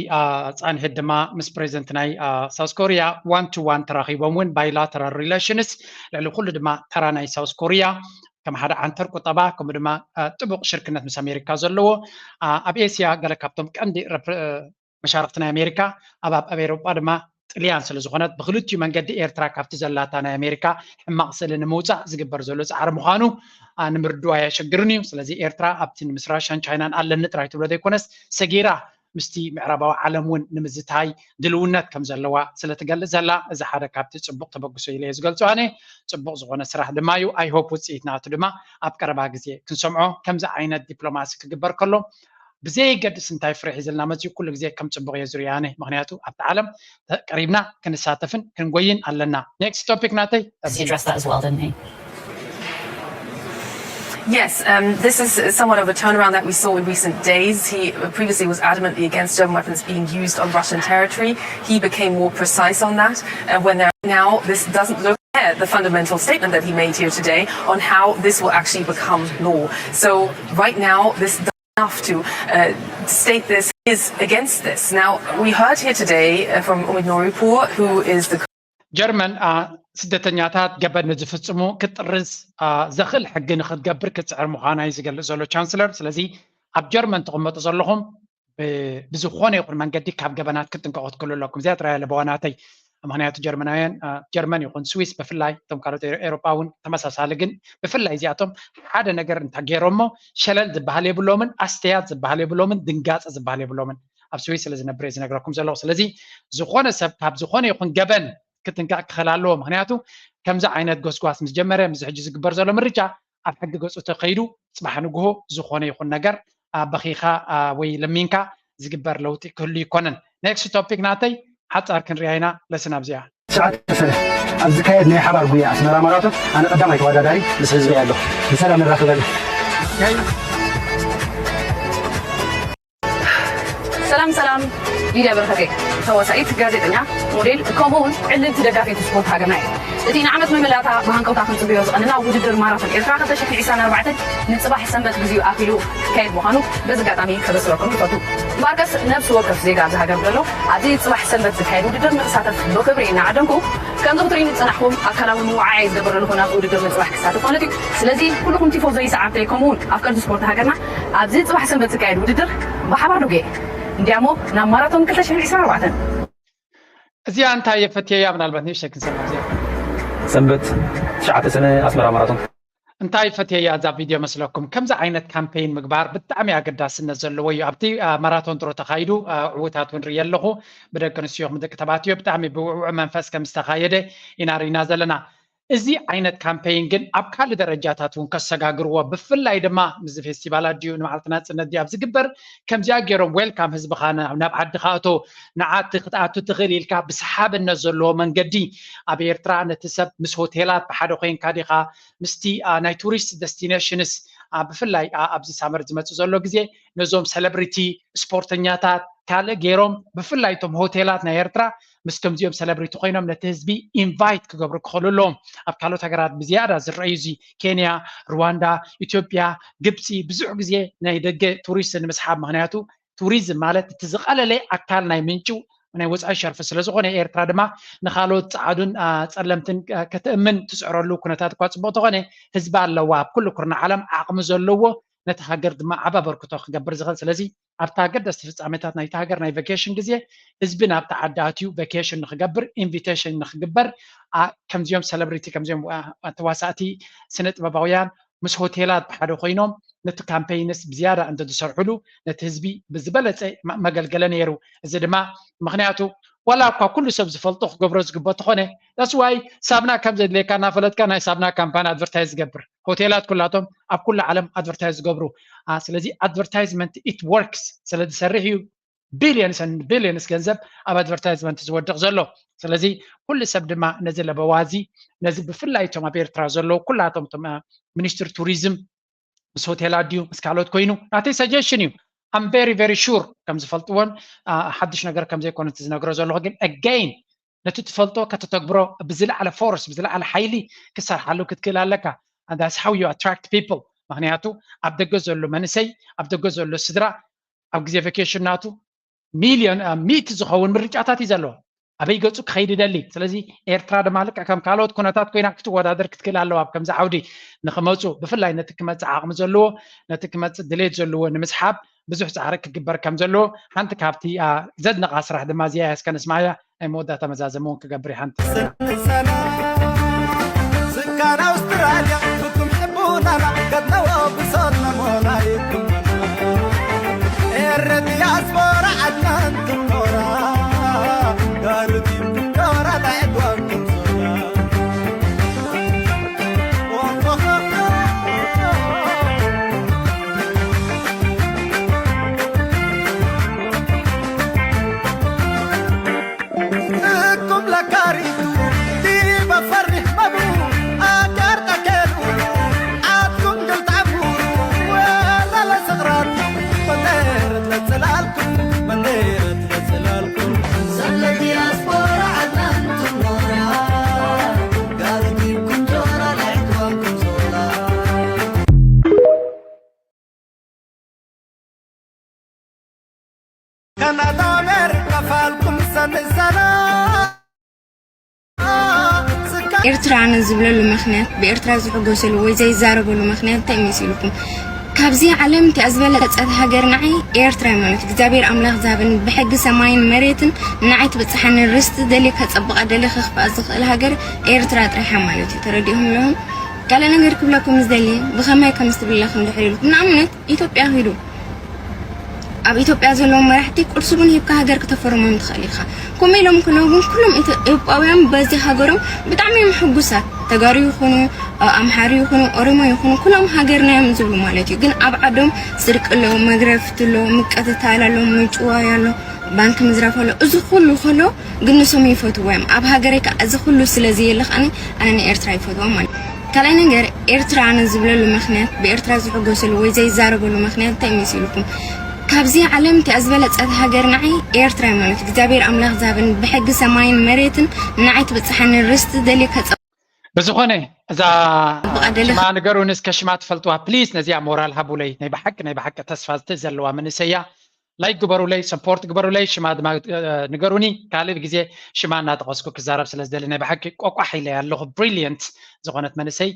ፃንሒት ድማ ምስ ፕሬዚደንት ናይ ሳውስ ኮሪያ one to one ተራኺቦም እውን bilateral relations ልዕሊ ኩሉ ድማ ተራ ናይ ሳውስ ኮሪያ ከም ሓደ ዓንተር ቁጠባ ከምኡ ድማ ጥቡቕ ሽርክነት ምስ ኣሜሪካ ዘለዎ ኣብ ኤስያ ገለ ካብቶም ቀንዲ መሻርክቲ ናይ ኣሜሪካ ኣብ ኣብ ኤሮጳ ድማ ጥልያን ስለ ዝኾነት ብክልቲኡ መንገዲ ኤርትራ ካብቲ ዘላታ ናይ ኣሜሪካ ሕማቕ ስእሊ ንምውፃእ ዝግበር ዘሎ ፃዕሪ ምዃኑ ንምርድኡ ኣየሸግርን እዩ። ስለዚ ኤርትራ ኣብቲ ምስ ራሽያን ቻይናን ኣለኒ ጥራይ ትብሎ ዘይኮነስ ሰጊራ ምስቲ ምዕራባዊ ዓለም እውን ንምዝታይ ድልውነት ከም ዘለዋ ስለ ትገልጽ ዘላ እዚ ሓደ ካብቲ ጽቡቕ ተበግሶ ኢለ እየ ዝገልጾ ኣነ። ጽቡቕ ዝኾነ ስራሕ ድማ እዩ። I hope ውጽኢት ናቱ ድማ ኣብ ቀረባ ግዜ ክንሰምዖ ከምዚ ዓይነት ዲፕሎማሲ ክግበር ከሎ ብዘየገድስ እንታይ ፍረ ሒዝልና መፅዩ ኩሉ ግዜ ከም ፅቡቅ እየ ዝሪኦ ኣነ። ምክንያቱ ኣብቲ ዓለም ቀሪብና ክንሳተፍን ክንጎይን ኣለና። Next topic ናተይ He addressed that as well, didn't he? Yes, um, this is somewhat of a turnaround that we saw in recent days. He previously was adamantly against German weapons being used on Russian territory. He became more precise on that. Uh, when there now, this doesn't look at the fundamental statement that he made here today on how this will actually become law. So right now, this doesn't enough to uh, state this is against this. Now, we heard here today uh, from Umid Noripur, who is the ጀርመን ስደተኛታት ገበን ንዝፍፅሙ ክጥርዝ ዘኽእል ሕጊ ንክትገብር ክትፅዕር ምዃና እዩ ዝገልፅ ዘሎ ቻንስለር። ስለዚ ኣብ ጀርመን ትቕመጡ ዘለኹም ብዝኾነ ይኹን መንገዲ ካብ ገበናት ክትጥንቀቑ ትክእሉ ኣለኩም። እዚኣ ጥራይ ለበዋ ናተይ። ምክንያቱ ጀርመናውያን ጀርመን ይኹን ስዊስ ብፍላይ እቶም ካልኦት ኤሮጳ እውን ተመሳሳሊ፣ ግን ብፍላይ እዚኣቶም ሓደ ነገር እንተ ገይሮሞ ሸለል ዝበሃል የብሎምን፣ ኣስተያት ዝበሃል የብሎምን፣ ድንጋፀ ዝበሃል የብሎምን። ኣብ ስዊስ ስለ ዝነብር እየ ዝነግረኩም ዘለኹ። ስለዚ ዝኾነ ሰብ ካብ ዝኾነ ይኹን ገበን ክጥንቀቕ ክኽእል ኣለዎ። ምክንያቱ ከምዚ ዓይነት ጎስጓስ ምስ ጀመረ፣ ምስ ሕጂ ዝግበር ዘሎ ምርጫ ኣብ ሕጊ ገፁ ተኸይዱ፣ ፅባሕ ንግሆ ዝኾነ ይኹን ነገር በኺኻ ወይ ለሚንካ ዝግበር ለውጢ ክህሉ ይኮነን። Next topic ናተይ ሓፃር ክንሪኣ ኢና። ለስን ኣብዚኣ ትሽዓተ ሰነ ኣብ ዝካየድ ናይ ሓባር ጉያ ኣስመራ ማራቶን ኣነ ቀዳማይ ተወዳዳሪ ምስ ህዝበይ ኣለኹ። ብሰላም ንራኸበሉ። ሰላም ሰላም ሊድያ በረኸቴ ተዋሳኢት፣ ጋዜጠኛ፣ ሞዴል ከምኡ እውን ዕልልቲ ደጋፊት ስፖርት ሃገርና እየ። እቲ ንዓመት መመላእታ ብሃንቀውታ ክንጽበዮ ዝቐንና ውድድር ማራቶን ኤርትራ ክልተ ሽሕን ዕስራን ኣርባዕተን ንጽባሕ ሰንበት ግዚኡ ኣኺሉ ክካየድ ምዃኑ በዚ ኣጋጣሚ ከበስረኩም ይፈቱ። እምበኣርከስ ነብሲ ወከፍ ዜጋ ኣብዚ ሃገር ዘሎ ኣብዚ ጽባሕ ሰንበት ዝካየድ ውድድር ንክሳተፍ ብኽብሪ እናዓደምኩ፣ ከምዚ ክትርእዩኒ ዝጸናሕኩም ኣካላዊ ምውዓዓይ ዝገብር ዘለኹ ናብቲ ውድድር ንጽባሕ ክሳተፍ ማለት እዩ። ስለዚ ኩልኹም ቲፎዞይ ሰዓብተይ ከምኡ እውን ኣፍቀርቲ ስፖርት ሃገርና ኣብዚ ጽባሕ ሰንበት ዝካየድ ውድድር ብሓባር ንጉየ እንዲያሞ ናብ ማራቶን ክልተ ሽሕን ዕስራን ኣርባዕተን። እዚኣ እንታይ እየ ፈትየያ? ምናልባት ንእሽተይ ክንሰምዕ እዚኣ። ሰንበት ትሽዓተ ሰነ ኣስመራ ማራቶን። እንታይ ፈትየያ እዛ ቪድዮ መስለኩም? ከምዚ ዓይነት ካምፔይን ምግባር ብጣዕሚ ኣገዳስነት ዘለዎ እዩ። ኣብቲ ማራቶን ጥሩ ተኻይዱ ዕውታት እውን ርእየ ኣለኹ። ብደቂ ኣንስትዮ ይኹን ብደቂ ተባዕትዮ ብጣዕሚ ብውዕውዕ መንፈስ ከም ዝተኻየደ ኢና ርኢና ዘለና። እዚ ዓይነት ካምፔይን ግን ኣብ ካልእ ደረጃታት እውን ከሰጋግርዎ፣ ብፍላይ ድማ ምስዚ ፌስቲቫላት ድዩ ንመዓልቲ ናጽነት ድዩ ኣብ ዝግበር፣ ከምዚኣ ገይሮም ዌልካም ህዝብኻ ናብ ዓድኻ እቶ፣ ንዓቲ ክትኣቱ ትኽእል ኢልካ ብሰሓብነት ዘለዎ መንገዲ ኣብ ኤርትራ ነቲ ሰብ ምስ ሆቴላት ብሓደ ኮይንካ ዲኻ ምስቲ ናይ ቱሪስት ደስቲኔሽንስ ብፍላይ ኣብዚ ሳመር ዝመጽእ ዘሎ ግዜ ነዞም ሰለብሪቲ ስፖርተኛታት ካልእ ገይሮም ብፍላይ እቶም ሆቴላት ናይ ኤርትራ ምስ ከምዚኦም ሰለብሪቲ ኮይኖም ነቲ ህዝቢ ኢንቫይት ክገብሩ ክኽእሉ ኣለዎም። ኣብ ካልኦት ሃገራት ብዝያዳ ዝረኣዩ እዚ ኬንያ፣ ሩዋንዳ፣ ኢትዮጵያ፣ ግብፂ ብዙሕ ግዜ ናይ ደገ ቱሪስት ንምስሓብ ምክንያቱ ቱሪዝም ማለት እቲ ዝቐለለ ኣካል ናይ ምንጭው ናይ ወፃኢ ሸርፊ ስለዝኾነ ኤርትራ ድማ ንካልኦት ፃዓዱን ፀለምትን ከተእምን ትፅዕረሉ ኩነታት እኳ ፅቡቅ ተኾነ ህዝቢ ኣለዋ ኣብ ኩሉ ኩርና ዓለም ዓቕሚ ዘለዎ ነቲ ሃገር ድማ ዓቢ ኣበርክቶ ክገብር ዝኽእል ስለዚ ኣብቲ ኣገደስቲ ፍጻሜታት ናይቲ ሃገር ናይ ቨኬሽን ግዜ ህዝቢ ናብቲ ዓዲ ኣትዩ ቨኬሽን ንክገብር ኢንቪቴሽን ንክግበር ከምዚኦም ሰለብሪቲ ከምዚኦም ተዋሳእቲ ስነ ጥበባውያን ምስ ሆቴላት ብሓደ ኮይኖም ነቲ ካምፔይንስ ብዝያዳ እንተዝሰርሕሉ ነቲ ህዝቢ ብዝበለፀ መገልገለ ነይሩ። እዚ ድማ ምክንያቱ ዋላ እኳ ኩሉ ሰብ ዝፈልጦ ክገብሮ ዝግበ ተኾነ that's why ሳብና ከም ዘድልየካ እናፈለጥካ ናይ ሳብና ካምፓን ኣድቨርታይዝ ዝገብር ሆቴላት ኩላቶም ኣብ ኩሉ ዓለም ኣድቨርታይዝ ዝገብሩ ስለዚ ኣድቨርታይዝመንት ኢት ወርክስ ስለ ዝሰርሕ እዩ billions and billions ገንዘብ ኣብ ኣድቨርታይዝመንት ዝወድቕ ዘሎ። ስለዚ ኩሉ ሰብ ድማ ነዚ ለበዋ እዚ ነዚ ብፍላይ እቶም ኣብ ኤርትራ ዘለዉ ኩላቶም እቶም ሚኒስትር ቱሪዝም ምስ ሆቴላት ድዩ ምስ ካልኦት ኮይኑ ናተይ ሰጀሽን እዩ። I'm very very sure ከም ዝፈልጥዎን ሓድሽ ነገር ከም ዘይኮነ ዝነግሮ ዘለኹ ግን again ነቲ ትፈልጦ ከተተግብሮ ብዝለዓለ ፎርስ ብዝለዓለ ሓይሊ ክሰርሓሉ ክትክእል ኣለካ። That's how you attract people። ምክንያቱ ኣብ ደገ ዘሎ መንእሰይ ኣብ ደገ ዘሎ ስድራ ኣብ ግዜ ቨኬሽን ናቱ ሚልዮን ሚእቲ ዝኸውን ምርጫታት እዩ ዘለዎ። ኣበይ ገፁ ክኸይድ ይደሊ። ስለዚ ኤርትራ ድማ ልክዕ ከም ካልኦት ኩነታት ኮይና ክትወዳደር ክትክእል ኣለዋ ኣብ ከምዚ ዓውዲ ንክመፁ ብፍላይ ነቲ ክመፅእ ዓቕሚ ዘለዎ ነቲ ክመፅእ ድሌት ዘለዎ ንምስሓብ ብዙሕ ፃዕሪ ክግበር ከም ዘለዎ ሓንቲ ካብቲ ዘድንቓ ስራሕ ድማ እዚኣ እያ። እስከ ንስማያ ናይ መወዳእታ መዛዘሚ እውን ክገብር እዩ ሓንቲ ስካን ኣውስትራልያ ብኩም ሕቡናና ገድለዎ ብሶት መሞናይኩም ኤረ ዲያስፖራ ዓድናን ትኮራ ጋርዲን ትኮራ ናይ ዕድዋኩም ዞላ ኤርትራ ኣነ ዝብለሉ ምኽንያት ብኤርትራ ዝሕጎሰሉ ወይ ዘይዛረበሉ ምኽንያት እንታይ መሲልኩም? ካብዚ ዓለም እቲኣ ዝበለጸት ሃገር ንዓይ ኤርትራ ማለት እግዚኣብሔር ኣምላኽ ዝሃበን ብሕጊ ሰማይን መሬትን ንዓይ ትብጽሓኒ ርስቲ ደልየ ከጸብቓ ደልየ ከኽፍኣ ዝኽእል ሃገር ኤርትራ ጥራይሓ ማለት እዩ። ተረዲእኹም ኣለኹም? ካልእ ነገር ክብለኩም ዝደሊ ብኸመይ ከም ዝትብለኽ እንድሕር ኢልኩም ንኣብነት ኢትዮጵያ ሂዱ ኣብ ኢትዮጵያ ዘለዉ መራሕቲ ቁርሲ ቡን ሂብካ ሃገር ክተፈርሞም ትኽእል ኢኻ። ከምኡ ኢሎም ከለዉ ግን ኩሎም ኢትዮጵያውያን በዚ ሃገሮም ብጣዕሚ እዮም ሕጉሳት። ተጋሩ ይኹኑ፣ ኣምሓሩ ይኹኑ፣ ኦሮሞ ይኹኑ ኩሎም ሃገርና እዮም ዝብሉ ማለት እዩ። ግን ኣብ ዓዶም ስርቂ ኣሎ፣ መግረፍቲ ኣሎ፣ ምቅትታል ኣሎ፣ ምጭዋይ ኣሎ፣ ባንክ ምዝራፍ ኣሎ። እዚ ኩሉ ከሎ ግን ንሶም ይፈትዎ እዮም። ኣብ ሃገረይ ከዓ እዚ ኩሉ ስለ ዘየለ ከዓኒ ኣነ ንኤርትራ ይፈትዋ ማለት እዩ። ካልኣይ ነገር ኤርትራ ኣነ ዝብለሉ ምኽንያት ብኤርትራ ዝሕጎሰሉ ወይ ዘይዛረበሉ ምኽንያት እንታይ መሲልኩም? ካብዚ ዓለም እቲኣ ዝበለጸት ሃገር ንዓይ ኤርትራ ማለት እግዚኣብሔር ኣምላኽ ዝሃበን ብሕጊ ሰማይን መሬትን ንዓይ ትብጽሓኒ ርስቲ ደልየ ከጸ ብዝኾነ እዛ ሽማ ንገሩኒ እስከ ሽማ ትፈልጥዋ ፕሊስ ነዚኣ ሞራል ሃቡለይ ናይ ብሓቂ ናይ ብሓቂ ተስፋ ዘለዋ መንእሰያ ላይክ ግበሩለይ ሰፖርት ግበሩለይ ሽማ ድማ ንገሩኒ ካልእ ግዜ ሽማ እናጠቐስኩ ክዛረብ ስለ ዝደሊ ናይ ብሓቂ ቆቋሕ ኢለ ኣለኹ ብሪልየንት ዝኾነት መንእሰይ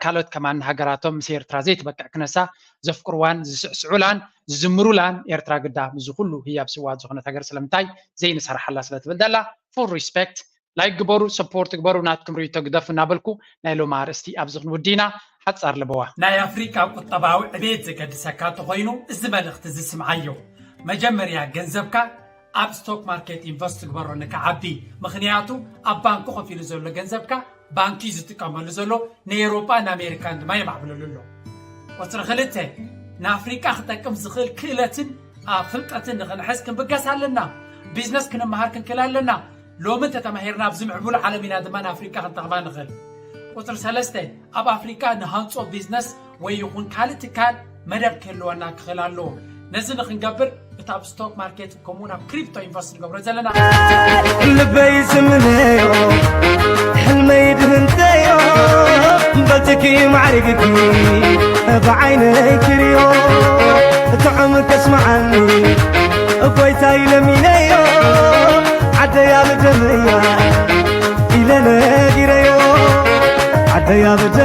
ካልኦት ከማን ሃገራቶም ምስ ኤርትራ ዘይትበቅዕ ክነሳ ዘፍቅርዋን ዝስዕስዑላን ዝዝምሩላን ኤርትራ ግዳ ምስዚ ኩሉ ህያብ ስዋት ዝኾነት ሃገር ስለምንታይ ዘይንሰርሓላ ስለ ትብል ደላ ፉል ሪስፔክት ላይክ ግበሩ ሰፖርት ግበሩ ናትኩም ርእይቶ ግደፉ እናበልኩ ናይ ሎም ኣርእስቲ ኣብዚ ክንውዲ ኢና ሓጻር ልበዋ። ናይ ኣፍሪቃ ቁጠባዊ ዕቤት ዘገድሰካ ተኾይኑ እዚ መልእኽቲ እዚ ስምዓዮ። መጀመርያ ገንዘብካ ኣብ ስቶክ ማርኬት ኢንቨስት ግበሮ ንክዓቢ። ምኽንያቱ ኣብ ባንኪ ኮፍ ኢሉ ዘሎ ገንዘብካ ባንኪ እዩ ዝጥቀመሉ ዘሎ፣ ንኤውሮጳ ንኣሜሪካን ድማ የማዕብለሉ ኣሎ። ቁፅሪ ክልተ፣ ንኣፍሪቃ ክጠቅም ዝኽእል ክእለትን ኣብ ፍልጠትን ንኽንሕዝ ክንብገስ ኣለና። ቢዝነስ ክንመሃር ክንክእል ኣለና። ሎሚ እንተተማሂርና ኣብዚ ምዕቡል ዓለም ኢና ድማ ንኣፍሪቃ ክንጠቕማ ንኽእል። ቁፅሪ ሰለስተ፣ ኣብ ኣፍሪቃ ንሃንጾ ቢዝነስ ወይ ይኹን ካልእ ትካል መደብ ክህልወና ክኽእል ኣለዎ። ነዚ ንኽንገብር እቲ ኣብ ስቶክ ማርኬት ከምኡውን ኣብ ክሪፕቶ ኢንቨስት ንገብሮ ዘለና። ልበይ ስምነዮ ሕልመይ ድህንተዮ በልትኪ ማዕሪግኪ ብዓይነይ ክርዮ ጥዑም ከስማዓኒ ጎይታይ ለሚነዮ ዓደያ ብደመያ ኢለ ነጊረዮ ዓደያ ብደ